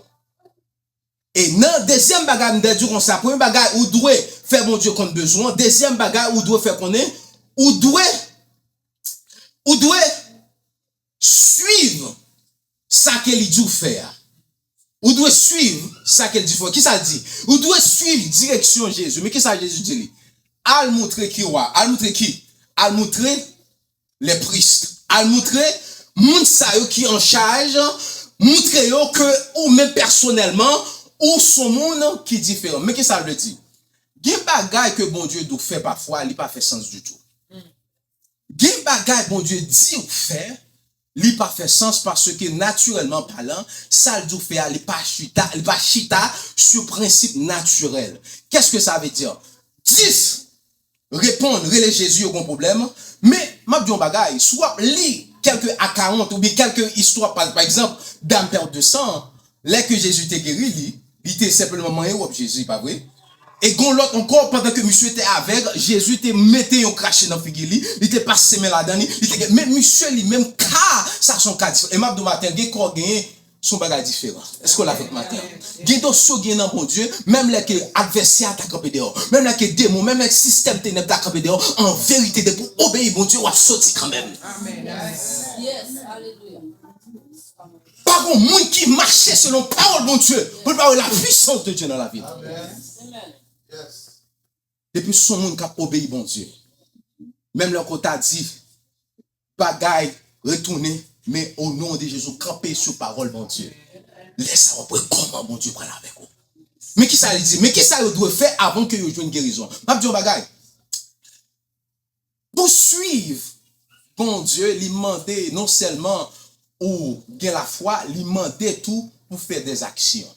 E nan dezyèm bagay, m te di w konsa, premye bagay, ou dwe fè Bondye konn bezwen w. Dezyèm bagay, ou dwe fè konnen, ou dwe, ou dwe suiv sa ke li di w fè a. Ou dwe suiv sa ke l di fè w. Kisa l di? Ou dwe suiv direksyon Jezi. Men kisa Jezi di li? Al moutre ki wa, al moutre ki? Al moutre les priests. Al moutre moun sa yo ki an chaj, moutre yo ke ou menm pèsonèlman, ou se yon moun ki diferan. Men kisa l vle di? Gen bagay ke Bondye di w fè pafwa, li pa fè sans ditou. Gen bagay Bondye di w fè, li pa fè sans paske natirèlman palan, sa l di w fè a, li pa chita, li pa chita sou prensip natirèl. Qu'est-ce que ça veut dire? Dis, reponn, rele Jezi, yo gon pwoblèm. Men, m ap di yon bagay, si w ap li kèlke akawont oubyen kèlke istwa, pa, pa egzanp, dam pèd de san, lè ke Jezi te geri li, li te senpleman manyen wòb Jezi, pa vre? E gon lòt ankò, pandan ke misye te avèg, Jezi te mete yon krache nan figi li, li te pase men ladan li, li te gen, men misye li menm ka, sa se yon ka diferan. E m ap di w maten, gen kò genyen, se yon bagay diferan. Èske w la avèk maten? Gen dosye w gen nan Bondye, menm lè ke advèsè a ta kanpe deyò, menm lè ke demon, menm lè sistèm tenèb ta kanpe deyò, an verite, depi w obeyi Bondye, w ap soti kanmenm. Amèn. Yes, alelouya. Pa gon moun ki mache selon pawòl Bondye pou l pa wè la puissance de Dieu nan lavi l. Amen. Depi se yon moun k ap obeyi Bondye, menm lè w ta di bagay retounen, men o non de Jezi, kanpe sou pawòl Bondye. Lè sa w ap wè kòman Bondye pral avèk ou. Men kisa li di? Men kisa yo dwe fè avan ke yo jwenn gerizon? M ap di yon bagay. Pou swiv Bondye, li mande non sèlman ou gen lafwa, li mande tou pou fè dèzaksyon.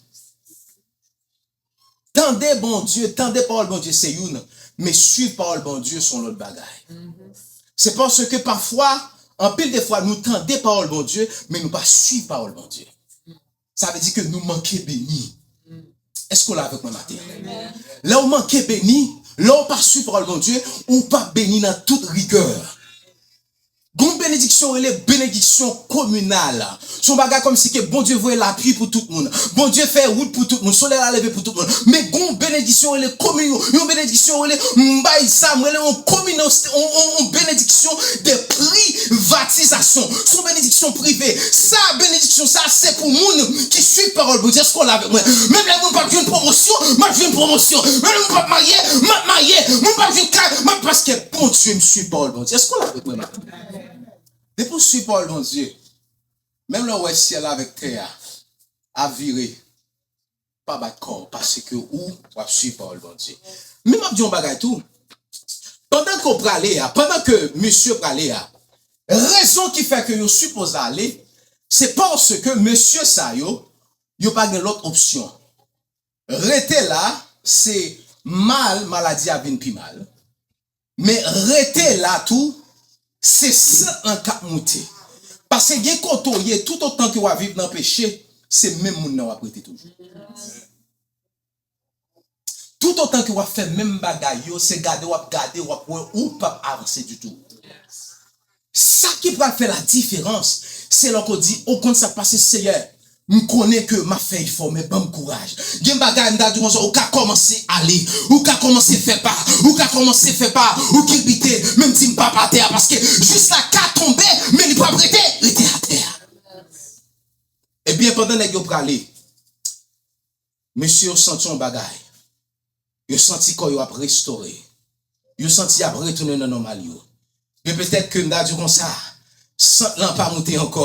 Tande Bondye, tande pawòl Bondye se youn, men swiv pawòl Bondye se yon lòt bagay. Se paske pafwa, anpil de fwa, nou tande pawòl Bondye, men nou pa swiv pawòl Bondye. Sa vle di ke nou manke beni. Èske w la avèk mwen maten an? Lè w manke beni, lè w pa swiv pawòl Bondye, ou p ap beni nan tout rigè. Gon benediksyon rele benediksyon kominal. Se yon bagay kòmsi ke Bondye voye lapli pou tout moun. Bondye fè wout pou tout moun. Solèy la leve pou tout moun. Men gon benediksyon rele kominyon. Yon benediksyon rele, m bay sa, m rele yon kominyon, yon, yon, yon benediksyon de privatizasyon. Se yon benediksyon prive. Sa, benediksyon sa, se pou moun ki swiv pawòl Bondye. Èske w la avèk mwen? Menm lè moun p ap jwenn pwomosyon, m ap jwenn pwomosyon. Menm lè moun p ap marye, m ap marye. Moun p ap jwenn kay, m ap, paske Bondye, m swiv pawòl Bondye. Èske w la avèk mwen maten? Depi w swiv pawòl Bondye, menm lè w wè syèl la avèk tè a ap vire, pa bat kò w, paske ou, w ap swiv pawòl Bondye. Men m ap di yon bagay tou. Pandan ke w prale a, pandan ke mesye prale a, rezon ki fè ke yo sipoze ale, se paske mesye sa yo, yo pa gen lòt opsyon. Rete la, se mal, maladi a vin pi mal. Men rete la tou, se sant lan k ap moute. Paske gen kote w ye, toutotan ke w ap viv nan peche, se menm moun nan w ap rete toujou. Toutotan ke w ap fè menm bagay yo, se gade w ap gade, w ap wè ou p ap avanse ditou. Sa ki pral fè la diferans, se lè w di, "O, konn sa k pase, Seyè, m konnen ke m ap fè efò, men ban m kouraj." Gen bagay, m ta di konsa, ou ka kòmanse ale, ou ka kòmanse fè pa, ou ka kòmanse fè pa, ou kilbite, men m di m p ap atè a, paske jis la ka tonbe, men li p ap rete, rete atè a. Ebyen, pandan nèg yo prale, mesye yo santi yon bagay. Yo santi kò yo ap restore. Yo santi y ap retounen nan nòmal yo. Men petèt ke m ta di konsa, sant lan pa moute ankò.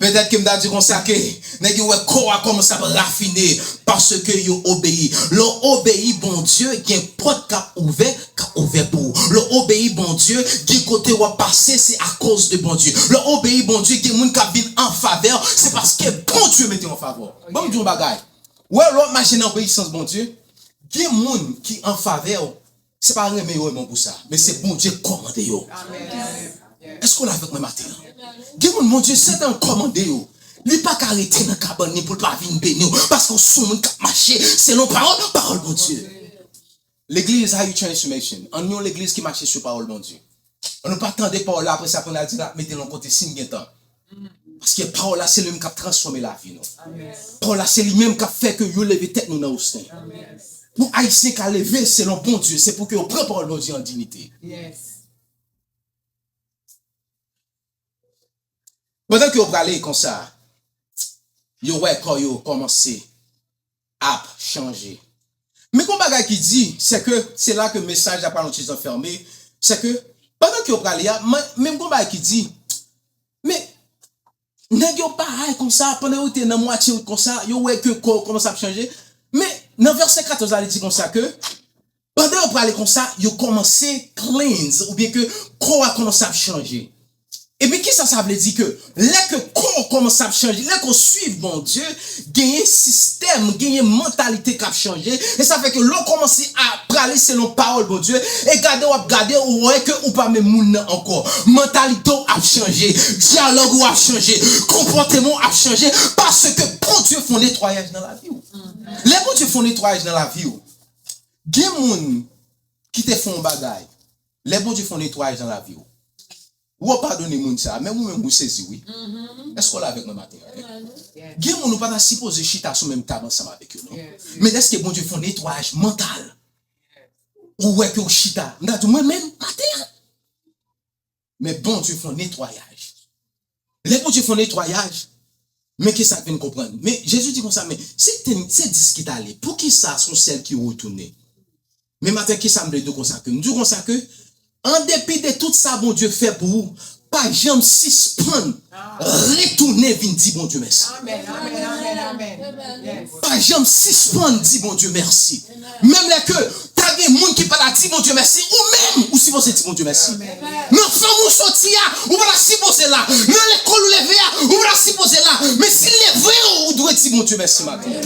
Petèt ke m ta di konsa ke nèg yo wè kò a kòmanse ap rafine paske yo obeyi. Lè w obeyi Bondye, gen pòt k ap ouvè, k ap ouvè pou ou. Lè w obeyi Bondye, gen kote w ap pase, se akoz de Bondye. Lè w obeyi Bondye, gen moun k ap vin an favè w, se paske Bondye mete w an favè w. Ban m di w yon bagay. Wè, lè w ap mache nan obeyisans Bondye, gen moun ki an favè w, se pa renmen yo renmen w pou sa, men se Bondye k kòmande yo. Èske w la avèk mwen maten an? Gen moun Bondye sèten kòmande yo. Li pa ka rete nan kabann li pou l pa vin beni w, paske w se yon moun k ap mache selon pawòl, pawòl Bondye. Legliz, how you transformation? Ann yon legliz ki mache sou pawòl Bondye. Ann nou pa tande pawòl la, apre sa pou n al di n ap mete l yon kote si n gen tan. Paske pawòl la se li menm k ap transfòme lavi nou. Pawòl la se li menm k ap fè ke yo leve tèt nou nan osten. Pou Ayisyen ka leve selon Bondye, se pou ke yo pran pawòl Bondye an diyite. Pandan ke yo prale konsa, yo wè kò yo kòmanse ap chanje. Men gon bagay ki di, se ke, se la ke mesaj la pral yon ti jan fèmen, se ke, pandan ke yo prale a, men, men gon bagay ki di, men, nèg yo parèy konsa, pandan yo te nan mwatye wout konsa, yo wè ke kò yo kòmanse ap chanje. Men, nan vèsè katòz la, li di konsa ke, pandan yo prale konsa, yo kòmanse cleanse, oubyen ke kò a kòmanse ap chanje. Epi kisa sa vle di ke lè ke kò w kòmanse ap chanje, lè ke w swiv Bondye, genyen sistèm, genyen mantalite k ap chanje, e sa fè ke lè w kòmanse ap prale selon pawòl Bondye, e gade w ap gade, ou wè ke ou pa menm moun nan ankò. Mantalite w ap chanje, dyalòg ou ap chanje, konpòteman w ap chanje, paske Bondye fè yon netwayaj nan lavi w. Lè Bondye fè yon netwayaj nan lavi w, gen moun ki te fè yon bagay, lè Bondye fè yon netwayaj nan lavi w, ou ap padone moun sa a, men ou menm ou sezi wi. Èske w la avèk mwen maten an? Gen moun ou pa ta sipoze chita sou menm tab ansanm avèk yo non. Men dèske Bondye fè yon netwayaj mantal, ou wè ke w chita, m ta di w mwen menm maten an. Men Bondye fè yon netwayaj. Lè Bondye fè yon netwayaj, men kisa k vin konprann. Men Jezi di konsa, men se te, se dis ki t ale, poukisa se yon sèl ki retounen? Men maten, kisa m vle di w konsa ke? M di w konsa ke, an depi de tout sa Bondye fè pou ou, pa janm sispann retounen vin di Bondye mèsi. Pa janm sispann di Bondye mèsi. Menm lè ke ta gen moun ki pa ta di Bondye mèsi, ou menm, ou sipoze di Bondye mèsi. Nan fanmi w soti a, ou pa ta sipoze la. Nan lekòl ou leve a, ou pa ta sipoze la. Men si l leve w, ou dwe di Bondye mèsi maten.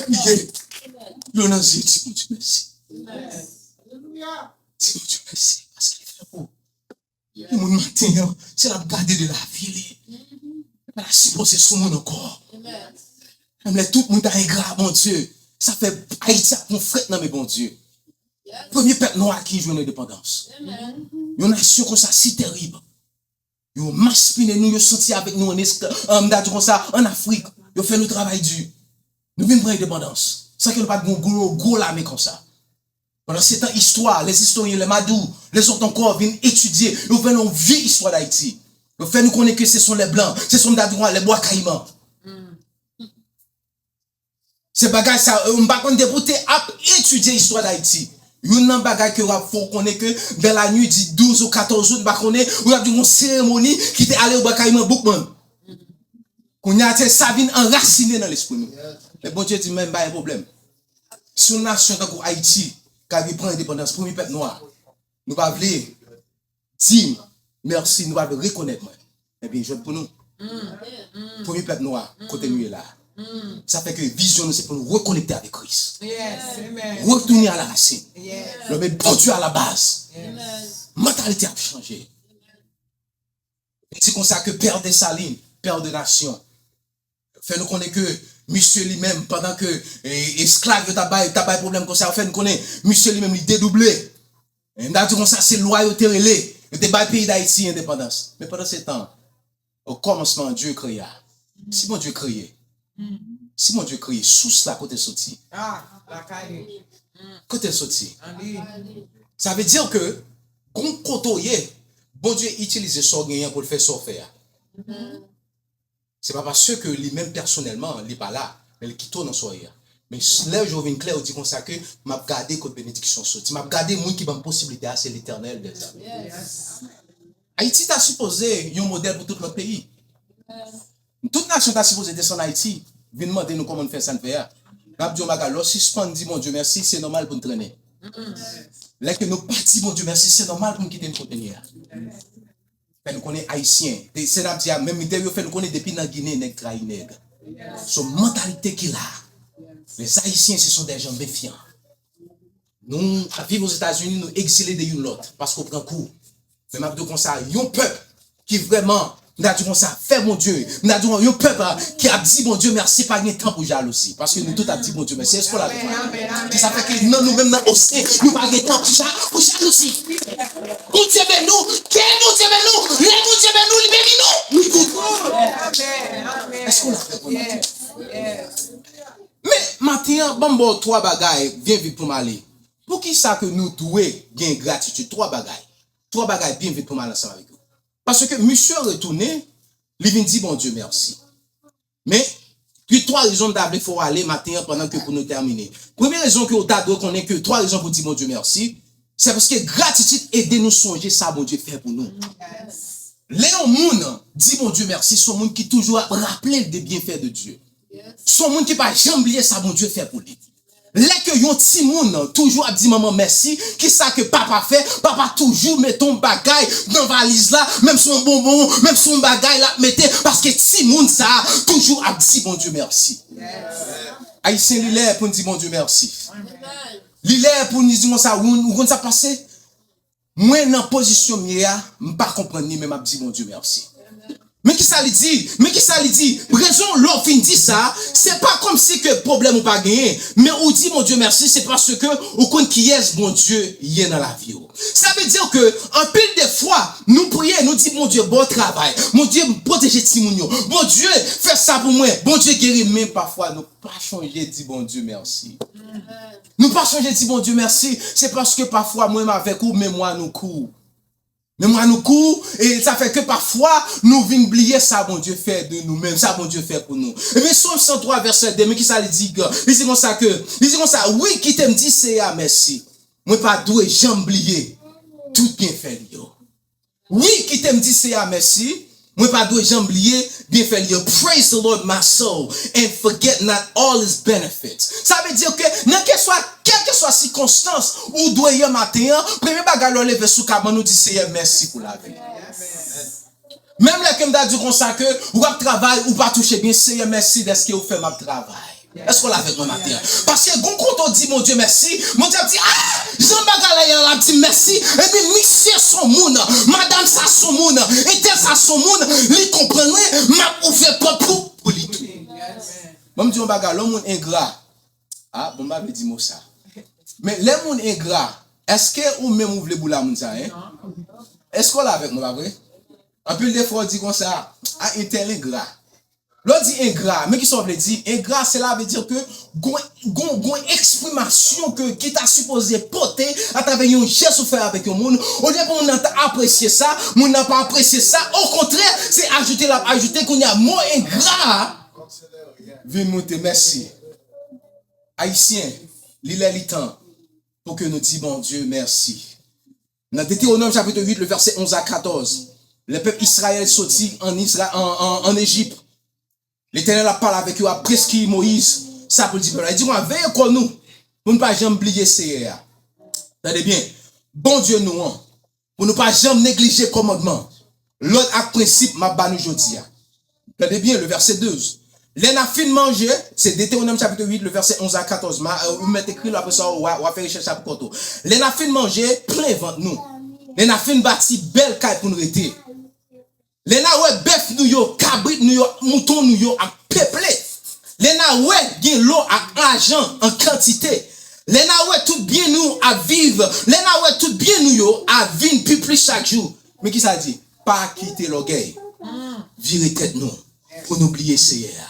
Priye. Yo nan zye, di Bondye mèsi. Di Bondye mèsi paske l fè pou ou. Gen moun maten an, se l ap gade de lavi li. Li pa ta sipoze sou moun ankò. Menm lè tout moun ta engra a Bondye, sa fè Ayiti ap gon frèt nan men Bondye. Premye pèp nwa ki jwenn endepandans. Yon nasyon konsa si terib. Yo maspinen nou, yo soti avèk nou an eskla-, an, m ta di konsa, an Afrik. Yo fè nou travay di. Nou vin pran endepandans. San ke nou pa t gen yon gwo, gwo lame konsa. Pandan se tan, istwa, les historiens, les Madou, les autres encore vin etidye, yo fè yon vye istwa Dayiti. Yo fè nou konnen ke se son les Blancs, se son, m ta di konsa, les Bois Caïmans. Se bagay sa, euh, m pa konn depi w te ap etidye istwa Dayiti. Youn nan bagay ke w ap fè w konnen ke dans la nuit du douze au quatorze août, m pa konnen, ou ap di yon seremoni ki te ale Bois Caïmans Boukman. Kounye a, se sa vin anrasinen nan lespri nou. Men Bondye di, men pa gen pwoblèm. Si yon nasyon tankou Ayiti ka vin pran endepandans, premye pèp nwa, nou pa vle di mèsi, nou pa vle rekonèt mwen. Ebyen, jwèt pou nou. Premye pèp nwa, kote nou ye la. Sa fè ke vizyon nou se pou nou rekonekte avèk Kris. Retounen a la rasin. Lè w met Bondye a la baz. Mantalite ap chanje. Li di konsa ke pè Desalin, pè de nasyon, fè nou konnen ke misye li menm, pandan ke, e, esklav yo t ap bay, t ap bay pwoblèm konsa, yo fè nou konnen misye li menm li dedouble. E m ta di konsa, se lwa yo te rele, yo te bay peyi Dayiti endepandans. Men pandan se tan, o kòmansman, Dye kreye. Si Bondye kreye, si Bondye kreye, sous la kote l soti? Ah, lakay li. Kote l soti? An li. Sa vle di ke, gon kote w ye, Bondye itilize sa w genyen pou l fè sa w fè a. Se pa paske li menm pèsonèlman, li pa la, men li kite w nan sa w ye a. Men s-, lè je w vin klè, ou di konsa ke m ap gade kot benediksyon soti. M ap gade moun ki ban m posiblite a, se Letènèl dèzame. Ayiti ta sipoze yon modèl pou tout lòt peyi. Tout nasyon ta sipoze desann Ayiti, vin mande nou kòman n fè sa n fè a. N ap di yon bagay, lè w sispann di Bondye mèsi, se nòmal pou n trennen. Lè ke nou pa di Bondye mèsi, se nòmal pou n kite n kote n ye a. Fè nou konnen Ayisyen. Te, se n ap di a, menm lide yo fè nou konnen depi nan Ginen, nèg trayi nèg. Se yon mantalite ki la. Les Haïtiens, ce sont des gens méfiants. Nou ap viv Ozetazini, nou egzile de youn lòt, paske w pran kou. Men m ap di w konsa, yon pèp ki vrèman, m ta di konsa, fè Bondye, m ta di w, yon pèp, a, ki ap di Bondye mèsi, pa gen tan pou jalouzi, paske nou tout ap di Bondye mèsi. Èske w la avèk mwen? Se sa fè ke nan nou menm nan Osten, nou pa gen tan pou ja-, pou jalouzi. Bondye beni w, ke Bondye beni w, lè Bondye beni w, li beni nou. Nou tout. Èske w la avèk mwen maten? Men, maten an, ban m ba w twa bagay, byen vit pou m ale. Poukisa ke nou dwe gen gratitid? Twa bagay. Twa bagay, byen vit pou m ale ansanm avèk yo. Paske misye retounen, li vin di Bondye mèsi. Men, gen twa rezon m ta vle fè w ale maten an pandan ke pou nou tèmine. Premye rezon ke w ta dwe konnen ke twa rezon pou di Bondye mèsi, se paske gratitid ede nou sonje sa Bondye fè pou nou. Lè yon moun di Bondye mèsi, se yon moun ki toujou ap raple l de byenfè de Dye. Se yon moun ki pa janm bliye sa Bondye fè pou li. Lè ke yon timoun toujou ap di manman mèsi, kisa ke papa fè? Papa toujou mete yon bagay nan valiz la, menm se yon bonbon, menm se yon bagay l ap mete, paske timoun sa a toujou ap di Bondye mèsi. Ayisyen, li lè pou n di Bondye mèsi. Li lè pou n di konsa, ou, ou konn sa k pase? Mwen nan pozisyon m ye a, m pa konprann li, men m ap di Bondye mèsi. Men kisa li di? Men kisa li di? Rezon lè w fin di sa, se pa kòmsi ke pwoblèm ou pa genyen, men ou di Bondye mèsi, se paske ou konn kiyès Bondye ye nan lavi w. Sa vle di ke anpil de fwa, nou priye, nou di Bondye bon travay, Bondye pwoteje timoun yo, Bondye fè sa pou mwen, Bondye geri, men pafwa nou pa chonje di Bondye mèsi. Nou pa chonje di Bondye mèsi, se paske pafwa mwen avèk ou, memwa nou kou. Memwa nou kou, e sa fè ke pafwa nou vin bliye sa Bondye fè de nou menm, sa Bondye fè pou nou. Ebyen, Sòm san twa, vèsè de, men kisa li di? Li di konsa ke, li di konsa, wi, kite m di Seyè a mèsi. Mwen pa dwe janm bliye tout byenfè li yo. Wi, kite m di Seyè a mèsi. Mwen pa dwe janm bliye byenfè li yo. Praise the Lord, my soul, and forget not all his benefits. Sa vle di ke nan keswa, kèlkeswa sikonstans ou dwe ye maten an, premye bagay lè w leve sou kabann ou di, Seyè, mèsi pou lavi. Menm lè ke m ta di konsa ke w ap travay, ou pa touche byen, Seyè, mèsi dèske ou fè m ap travay. Èske w la avèk mwen maten an? Paske gon kote w di Bondye mèsi, Bondye ap di, ah, jan bagay la ye a, l ap di mèsi. Epi misye se yon moun, madanm sa se yon moun, entèl sa se yon moun, li konprann mwen, m ap ouvè pòt pou, pou li tou. Ban m di yon bagay, lè yon moun engra, ah, bon, m pa vle di mo sa. Men lè moun engra, Èske ou menm ou vle boule a moun sa, en? Èske w la avèk mwen, pa vre? Anpil de fwa, w di konsa, a, entèl engra. Lè w di engra, men kisa w vle di? Engra, cela veut dire que gon, gon, gon eksprimasyon ke, ki ta sipoze pote atravè yon jès ou fè avèk yon moun, olye pou moun nan ta apresye sa, moun nan pa apresye sa, okontrè, se ajoute l ap ajoute, kounye a, mo engra a vin moute. Mèsi. Ayisyen, li lè li tan pou ke nou di Bondye mèsi. Nan Detewonòm chapit uit, le vèsè onz a katòz, lè pèp Izrayèl soti ann Izra-, ann, ann, ann Ejip, Letènèl ap pale avèk yo, ap preskri Moyiz sa pou l di pèp la. Li di, "Mwen, veye kò nou pou nou pa janm bliye Seyè a." Tande byen, Bondye nou an, pou nou pa janm neglije kòmandman, lòd ak prensip m ap ba nou jodi a. Tande byen, le vèsè douz. Lè n a fin manje, se Detewonòm chapit uit, le vèsè onz a katòz. Ma, euh, ou mèt ekri l, apre sa, w a, w a fè rechèch la pou kont ou. Lè n a fin manje, plen vant nou. Lè n a fin bati bèl kay pou n rete. Lè n a wè bèf nou yo, kabrit nou yo, mouton nou yo ap peple. Lè n a wè gen lò ak lajan an kantite. Lè n a wè tout byen nou ap viv. Lè n a wè tout byen nou yo ap vin pi plis chak jou. Men kisa l di? Pa kite lògèy vire tèt nou pou nou bliye Seyè a.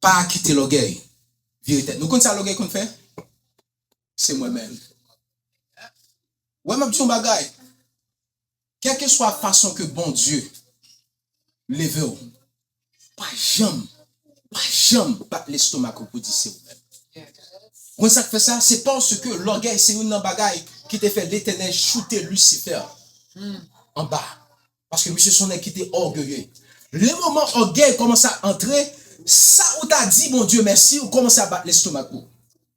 Pa kite lògèy vire tèt nou. Konn sa lògèy konn fè? Se mwen menm. Wè, m ap di yon bagay. Kèlkeswa fason ke Bondye leve w, pa janm, pa janm bat lestomak ou pou di se ou menm. Konn sa k fè sa? Se paske lògèy se youn nan bagay ki te fè Letènèl choute Lisifè anba. Paske misye se yon nèg ki te ògeye. Le moman ògèy kòmanse ap antre, sa ou ta di Bondye mèsi, ou kòmanse ap bat lestomak ou.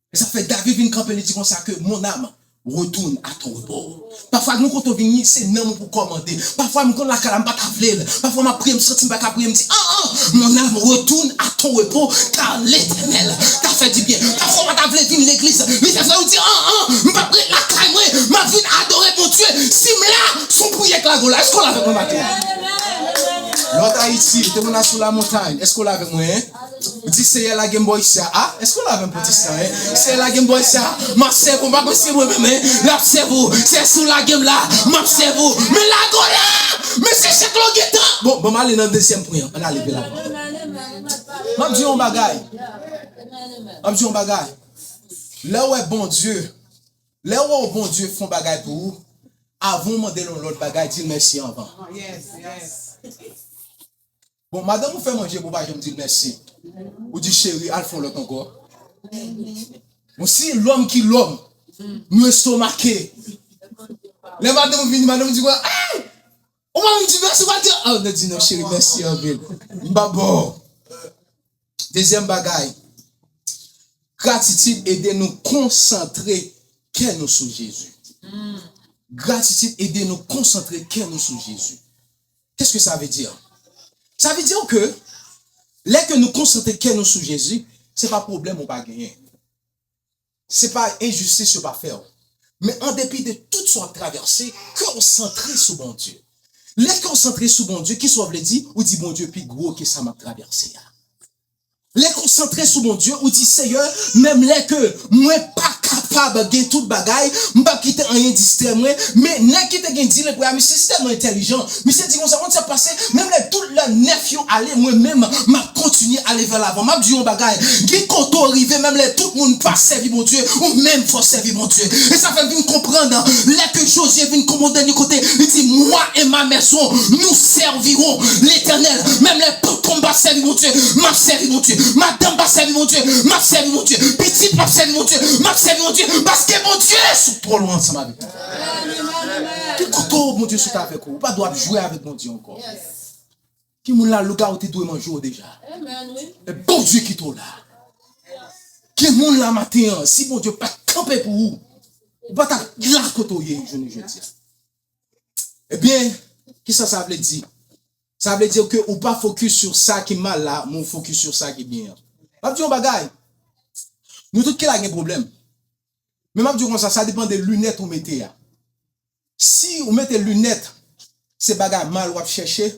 E sa fè David vin kanpe, li di konsa ke, "Mon âme, retourne à ton repos." Pafwa nou kote w vini, se nanm ou pou kòmande. Pafwa m konn lakay la, m pa ta vle l. Pafwa m ap priye, m santi m pa ka priye, m di, "An, an, mon âme, retourne à ton repos, car l'Éternel t'a fait du bien." Pafwa w pa ta vle vin legliz. Li fè sa, ou di, "An, an, m p ap ret lakay mwen, m ap vin adore Bondye." Si m la, se yon priyè k lage w la. Èske w la avèk mwen maten? Lòt Ayiti, te moun asou la montay. Èske w la avèk mwen, en? Ou di, "Seyè, lage m bò isi a." A, èske w la avè m pwotestan, en? "Seyè, lage m bò isi a. M ap sèvi w, m pa konn si mwen menm, en. L ap sèvi w. Seyè, si w lage m la, m ap sèvi w." Men lage w la! Men se chak lè w gentan. Bon, bon, m ale nan dezyèm pwen an. Ann ale, vin la. M ap di yon bagay. M ap di yon bagay. Lè w wè Bondye, lè w wè Bondye fè yon bagay pou ou, avan w mande l yon lòt bagay, di l mèsi anvan. Bon, madanm ou fè manje pou w pa janm di l mèsi. Ou di, "Cheri, al fè yon lòt ankò." Bon, si lòm ki lòm, nou estomake. Lè madanm ou vini, madanm ou di, "Ay! Ou pa menm di mèsi, ou pa di, a, ou di, 'Non, cheri, mèsi anpil. M pa bon.'" Dezyèm bagay, gratitid ede nou konsantre kè nou sou Jezi. Gratitid ede nou konsantre kè nou sou Jezi. Qu'est-ce que ça veut dire? Sa vle di ke lè ke nou konsantre kè nou sou Jezi, se pa pwoblèm ou pa genyen. Se pa enjistis yo pa fè w. Men an depi de tout sa w ap travèse, kè w santre sou Bondye. Lè kè w santre sou Bondye, kisa w vle di? Ou di, "Bondye pi gwo ke sa m ap travèse a." Lè kè w santre sou Bondye, ou di, "Seyè, menm lè ke mwen pa kapab gen tout bagay, m p ap kite anyen distrè mwen." Men nèg ki te gen di lepre a, misye se tèlman entèlijan. Misye di konsa, konn sa k pase, menm lè tout lè nèf yo ale, mwen menm, m ap kontinye ale vè lavan. M ap di yon bagay, gen kote w rive, menm lè tout moun pa sèvi Bondye, ou menm fò w sèvi Bondye. E sa fè m vin konprann, lè ke Jozye vin konprann dènye kote, li di, "Moi et ma maison, nous servirons l'Éternel." Menm lè tonton m pa sèvi Bondye, m ap sèvi Bondye. Madanm pa sèvi Bondye, m ap sèvi Bondye. Pitit p ap sèvi Bondye, m ap sèvi Bondye. Paske Bondye sot twò lwen ansanm avèk mwen. Ki kote w Bondye sot avèk ou? Ou pa dwe ap jwe avèk Bondye ankò. Gen moun la, lougawou te dwe manje w deja. E Bondye kite w la. Gen moun la maten an, si Bondye pa t kanpe pou ou, ou pa t ap la kote w ye jounen jodi a. Ebyen, kisa sa vle di? Sa vle di ke ou pa fokis sou sa ki mal la, men ou fokis sou sa ki byen an. M ap di yon bagay. Nou tout ki la gen pwoblèm. Men m ap di w konsa, sa depann de linèt ou mete a. Si ou mete linèt, se bagay mal w ap chèche,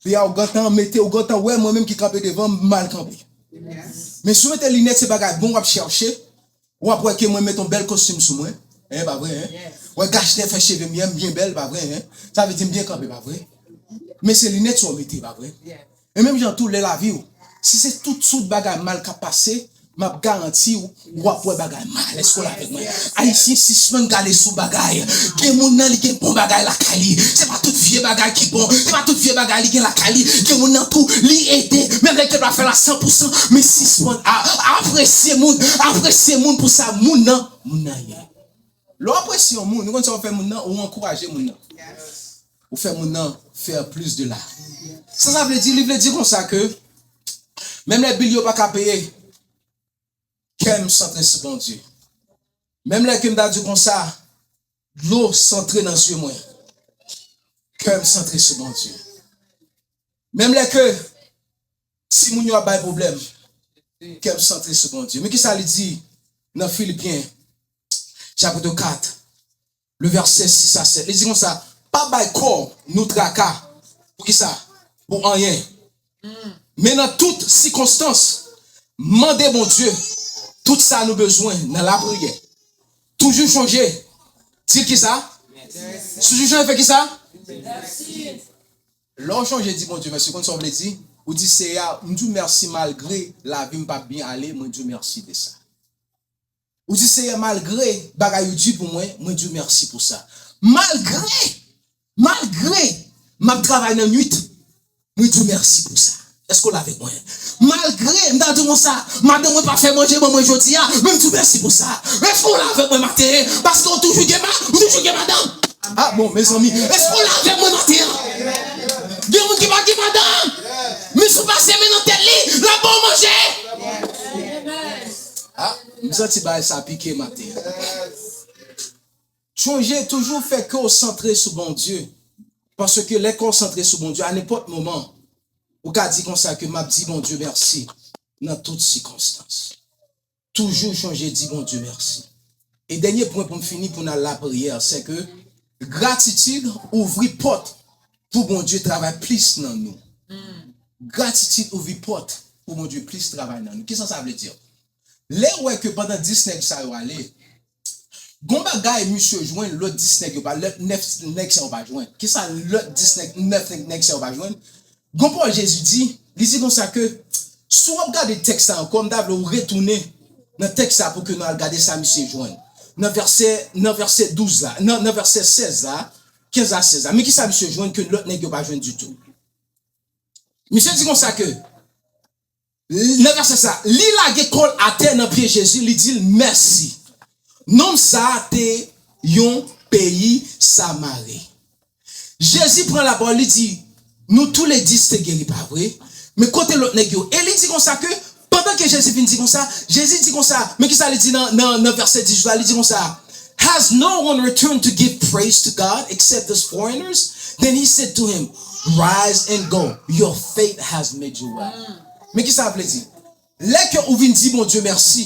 lè a ou gentan mete, ou gentan wè mwen menm ki kanpe devan m, m mal kanpe. Men si w mete linèt, se bagay bon w ap chèche, W ap wè ke mwen met yon bèl kostim sou mwen. E pa vre, en? Wè Gachner fè cheve m, m byen bèl, pa vre, en? Sa vle di m byen kanpe, pa vre? Men se linèt sa w mete, pa vre? E menm jan tou, lè lavi w, si se tout sòt bagay mal k ap pase, m ap garanti w, w ap wè bagay mal. Èske w la avèk mwen? Ayisyen, sispann gade sou bagay. Gen moun nan, li gen bon bagay lakay li. Se pa tout vye bagay ki bon. Se pa tout vye bagay li gen lakay li. Gen moun nan tou, li ede. Menm lè ke l pa fè l a san pou san, men sispann a-, apresye moun. Apresye moun pou sa moun nan, moun nan ye. Lè w apresye yon moun, ou konn sa w fè moun nan, ou ankouraje moun nan. Ou fè moun nan fè plis de la. Sa sa vle di? Li vle di konsa ke, menm lè bil yo pa ka peye, kè m santre sou Bondye. Menm lè ke m ta di konsa, dlo santre nan zye mwen, kè m santre sou Bondye. Menm lè ke timoun yo ap bay pwoblèm, kè m santre sou Bondye. Men kisa li di nan Filipyen, chapit kat, le vèsè sis a sèt. Li di konsa, pa bay kò nou traka. Pou kisa? Pou anyen. Men nan tout sikonstans, mande Bondye tout sa nou bezwen nan lapriyè. Toujou chonje. Di l kisa? Toujou chonje fè kisa? Lè w chonje di Bondye mèsi, konn sa w vle di? Ou di, Seyè, m di w mèsi malgre lavi m p ap byen ale, mwen di w mèsi de sa. Ou di, Seyè, malgre bagay yo di pou mwen, mwen di w mèsi pou sa. Malgre, malgre m ap travay nan nwit, mwen di w mèsi pou sa. Èske w la avèk mwen? Malgre m ta di w konsa, madanm mwen pa fè manje ban mwen jodi a, men m di w mèsi pou sa. Èske w la avèk mwen maten? Paske w toujou gen ma-, ou toujou gen madanm. Ah bon, mezanmi, èske w la avèk mwen maten an? Gen moun ki pa gen madanm, men si w pase men nan tèt li, l ap ba w manje. Ah, m santi bagay sa pike maten an. Chonje toujou fè kè w santre sou Bondye. Paske lè kè w santre sou Bondye, a nenpòt moman, ou ka di konsa ke m ap di Bondye mèsi nan tout sikonstans. Toujou chonje di Bondye mèsi. E dènye pwen pou m fini, pou n al lapriyè, se ke gratitid ouvri pòt pou Bondye travay plis nan nou. Gratitid ouvri pòt pou Bondye plis travay nan nou. Kisa sa vle di? Lè w wè ke pandan dis nèg sa yo ale, gon bagay misye jwenn, lòt dis nèg yo pa, lòt nèf nèg sa yo pa jwenn. Kisa lòt dis nèg, nèf nèg sa yo pa jwenn? Gon pawòl Jezi di, li di konsa ke, si w ap gade tèks la ankò, m ta vle w retounen nan tèks la pou ke nou al gade sa misye jwenn. Nan vèsè, nan vèsè douz la, nan, nan vèsè sèz la, kenz a sèz la. Men kisa misye jwenn ke lòt nèg yo pa jwenn ditou? Misye di konsa ke, nan vèsè sa, li lage kò l atè nan pye Jezi, li di l mèsi. Nonm sa a te yon peyi Samari. Jezi pran lapawòl, li di, nou toule dis te geri, pa vre? Men kote lòt nèg yo? E li di konsa ke, pandan ke Jezi fin di konsa, Jezi di konsa, men kisa li di nan, nan, nan vèsè dizuit la? Li di konsa, Has no one returned to give praise to God except these foreigners? Then he said to him, Rise and go, your faith has made you well. Men kisa sa vle di? Lè ke ou vin di Bondye mèsi,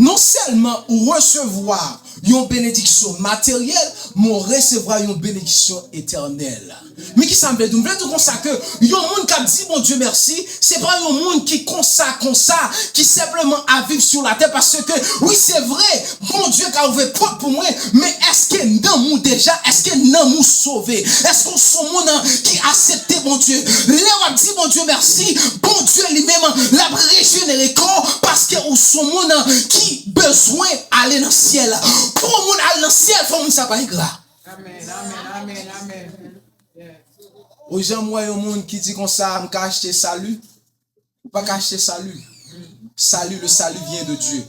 non sèlman ou resevwa yon benediksyon materyèl, men ou resevwa yon benediksyon etènèl. Men kisa m vle di w? M vle di w konsa ke yon moun k ap di Bondye mèsi, se pa yon moun ki konsa, konsa, ki senpleman ap viv sou latè, paske, wi, se vre, Bondye ka ouvri pòt pou mwen, men èske nanm ou deja, èske nanm ou sove? Èske w se yon moun, an, ki aksepte Bondye? Lè w ap di Bondye mèsi, Bondye li menm, l ap rejenere kò w, paske ou se yon moun, an, ki bezwen ale nan syèl. Pou yon moun al nan syèl, fò moun sa pa engra. Amèn, amèn, amèn, amèn. Ou janm wè yon moun ki di konsa, m ka achte sali? Ou pa ka achte sali. Sali, le salut vient de Dieu.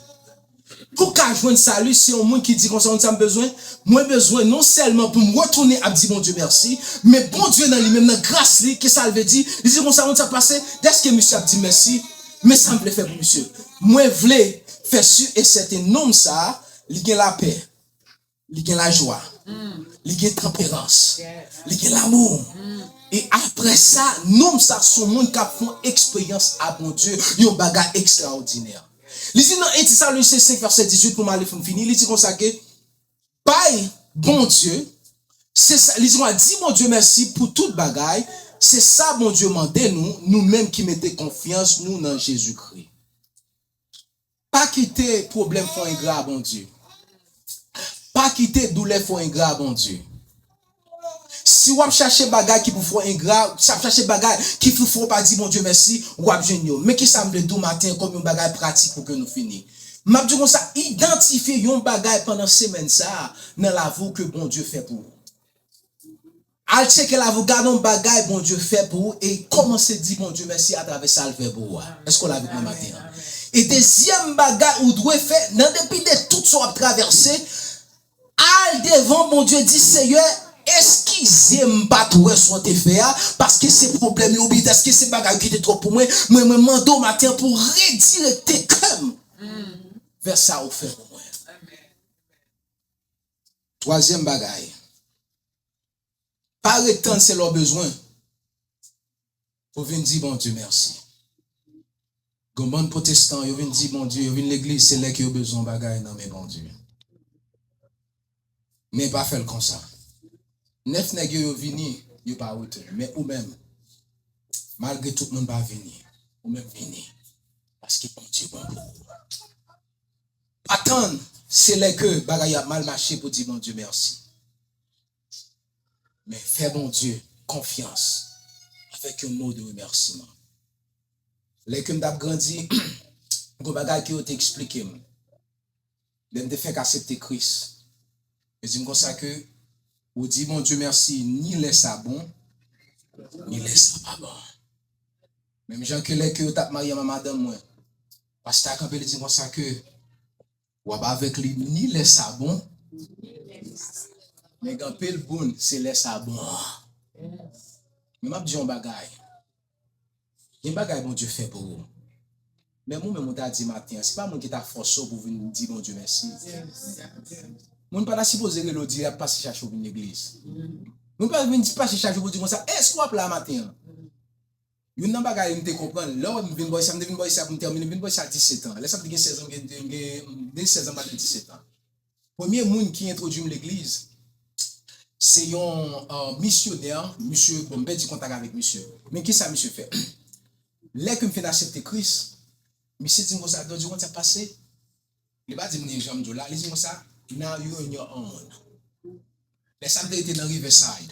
Pou w ka jwenn sali, se yon moun ki di konsa, konn sa m bezwen? Mwen bezwen non sèlman pou m retounen ap di Bondye mèsi, men Bondye nan li menm, nan gras li, kisa l vle di? Li di konsa, konn sa k pase? Dèske misye ap di mèsi, men sa m vle fè pou misye? Mwen vle fè si e sèten nonm sa a, li gen lapè. Li gen lajwa. Li gen tanperans. Li gen lamou. E apre sa, nonm sa se yon moun k ap fè yon eksperyans a Bondye, yon bagay ekstraòdinè. Li di nan en Tesalonisyen senk vèsè dizuit, pou m ale pou m fini, li di konsa ke, bay Bondye, se sa, li di konsa, di Bondye mèsi pou tout bagay, se sa Bondye mande nou, nou menm ki mete konfyans nou nan Jezikri. Pa kite pwoblèm fè w engra a Bondye. Pa kite doulè fè w engra a Bondye. Si w ap chache bagay ki pou fè w engra, si w ap chache bagay ki pou fè w pa di Bondye mèsi, w ap jwenn yo. Men kisa m vle di w maten an kòm yon bagay pratik pou ke nou fini. M ap di w konsa, idantifye yon bagay pandan semèn sa a nan lavi w ke Bondye fè pou ou. Al tcheke lavi w, gade yon bagay Bondye fè pou ou e kòmanse di Bondye mèsi atravè sa l fè pou ou a. Èske w la avèk mwen maten an? E dezyèm bagay ou dwe fè, nan depi de tout sa w ap travèse, al devan Bondye, di, Seyè, eskize m pa t wè sa w te fè a, paske se pwoblèm yo, oubyen èske se bagay ki te twòp pou mwen, mwen, mwen mande w maten an pou w redirekte kè m vè sa ou fè pou mwen. Twazyèm bagay, pa ret tann se lè w bezwen pou w vin di Bondye mèsi. Gon bann pwotestan, yo vin di Bondye, yo vin legliz, se lè ke yo bezwen yon bagay nan men Bondye. Men pa fè l konsa. Nèf nèg yo, yo vini, yo pa retounen. Men ou menm, malgre tout moun pa vini, ou menm vini. Paske Bondye bon pou ou. Pa tann se lè ke bagay yo ap mal mache pou di Bondye mèsi. Men fè Bondye konfyans avèk yon mo de remèsiman. Lè ke m t ap grandi, gon bagay ke yo te eksplike m. Lè m te fèk aksepte Kris, yo di m konsa ke ou di Bondye mèsi ni lè sa bon, ni lè sa pa bon. Menm jan ke lè ke yo t ap marye m a madanm mwen, pastè a kanpe, li di m konsa ke w ap avèk li ni lè sa bon, men gen anpil bout se lè sa bon an. Men m ap di yon bagay. Gen bagay Bondye fè pou ou. Menm ou menm ou ta di maten an, se pa moun ki ta fòse w pou w vin di Bondye mèsi. Moun pa ta sipoze rele w di y ap pase chache w vin legliz. Moun pa vin di pase chache w pou di konsa, èske w ap la maten an? Youn nan bagay m te konprann, lè w wè m vin bò isi a, m te vin bò isi a pou m tèmine, m vin bò isi a disèt an. Lè sa m te gen sèz an, m gen, gen, de sèz an, m pa gen disèt an. Premye moun ki entwodui m legliz, se yon, euh, misyonè, misye, bon, m pèdi kontak avèk misye. Men kisa misye fè? Lè ke m fin aksepte Kris, misye di m konsa, Doddy, ou konn sa k pase? Li pa di m ni jan m di w la, li di m konsa, "Now you on your own." Lè sa m te rete nan Riverside,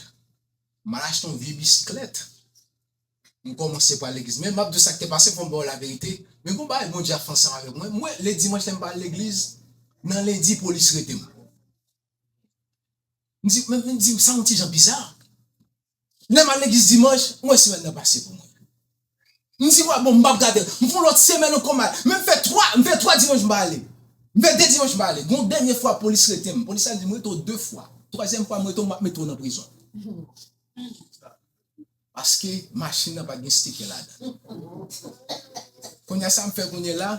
m al achte yon vye bisiklèt. M kòmanse pral legliz. Men m ap di w sa k te pase, fò m ba w laverite. Men gon bagay Bondye ap fè ansanm avèk mwen. Mwen, lè dimanch lè m pa al legliz, nan lendi polis rete m. M di, men, men m di, sa yon ti jan biza. Lè m al legliz dimanch, m wè semèn nan pase pou mwen. M di, wa bon, m p ap gade. M fè yon lòt semèn ankò m al. Men m fè twa, m fè twa dimanch m pa ale. M fè de dimanch m pa ale. Gon dènye fwa, polis rete m. Polis la di m rete w de fwa. Twazyèm fwa, m rete w, m ap mete w nan prizon. Paske machin nan pa t gen stikè ladan l. Kounye a, sa m fè kounye la,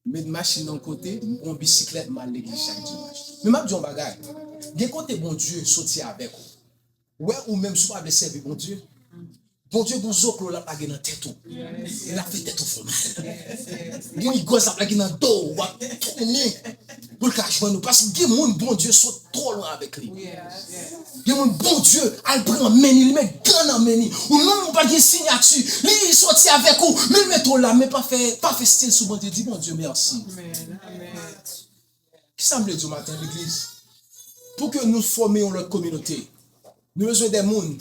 m met machin nan yon kote, m pran yon bisiklèt, m al legliz chak dimanch. Men m ap di yon bagay, gen kote Bondye soti avèk ou. Wè ou menm si w pa vle sèvi Bondye, Bondye gon zoklo l ap lage nan tèt ou. E l ap fè tèt ou fè w mal. Gon migwèz l ap lage nan do w, w ap tounen pou l ka jwenn ou. Paske gen moun Bondye sot twò lwen avèk li. Gen moun Bondye al pran men li, li met gan nan men li. Ou menm ou pa gen siyati, li soti avèk ou, men l mete w la, men pa fè, pa fè stil sou Bondye, di Bondye mèsi. Kisa m vle di w maten legliz? Pou ke nou fòme yon lòt kominote, nou bezwen de moun,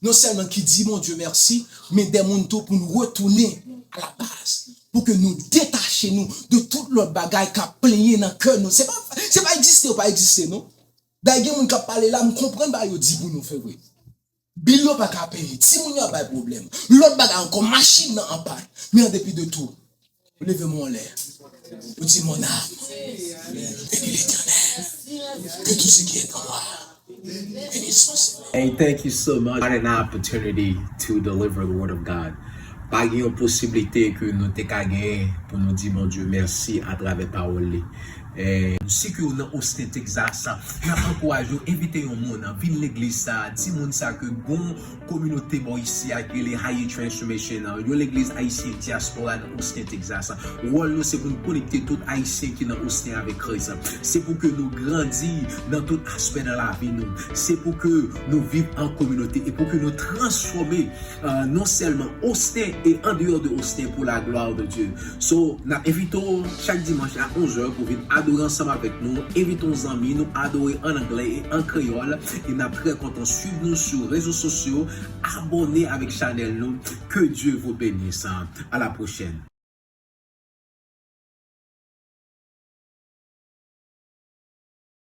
non sèlman ki di Bondye mèsi, men de moun tou pou nou retounen a la baz. Pou ke nou detache nou de tout lòt bagay k ap plenyen nan kè nou. Se pa, se pa egziste yo pa egziste, non. Dayè gen moun k ap pale la, m konprann bagay yo di pou nou, se vre. Bil yo pa ka peye, timoun yo ap bay pwoblèm. Lòt bagay ankò, machin nan an pàn. Men an depi de tou, ou leve men w anlè. Ou di, "Mon âme, bénis l'Éternel. Que tout ce qui est en moi bénisse son Seigneur." Hey, thank you so much. What an opportunity to deliver the word of God. Pa gen yon posiblite ke nou te ka genyen pou nou di Bondye mèsi atravè pawòl li. Eh, si ke w nan Austin, Texas, n ap ankouraje w, envite yon moun, vin legliz sa, di moun sa ke gon kominote bò isi a ki rele Haï Transformation, yon legliz ayisyen dyaspora nan Austin, Texas. Wòl nou se pou nou konekte tout ayisyen ki nan Austin avèk Kris. Se pou ke nou grandi nan tout aspè nan lavi nou. Se pou ke nou viv an kominote e pou ke nou transfòme, euh, non sèlman Austin e an deyò de Austin pour la gloire de Dieu. So, n ap envite w chak dimanch a onz è pou vin adore ansanm avèk nou. Envite yon zanmi, nou adore an anglè e an kreyòl. E n ap trè kontan swiv nou sou rezo sosyo, abòne avèk chanèl nou. Que Dieu vous bénisse. À la prochaine.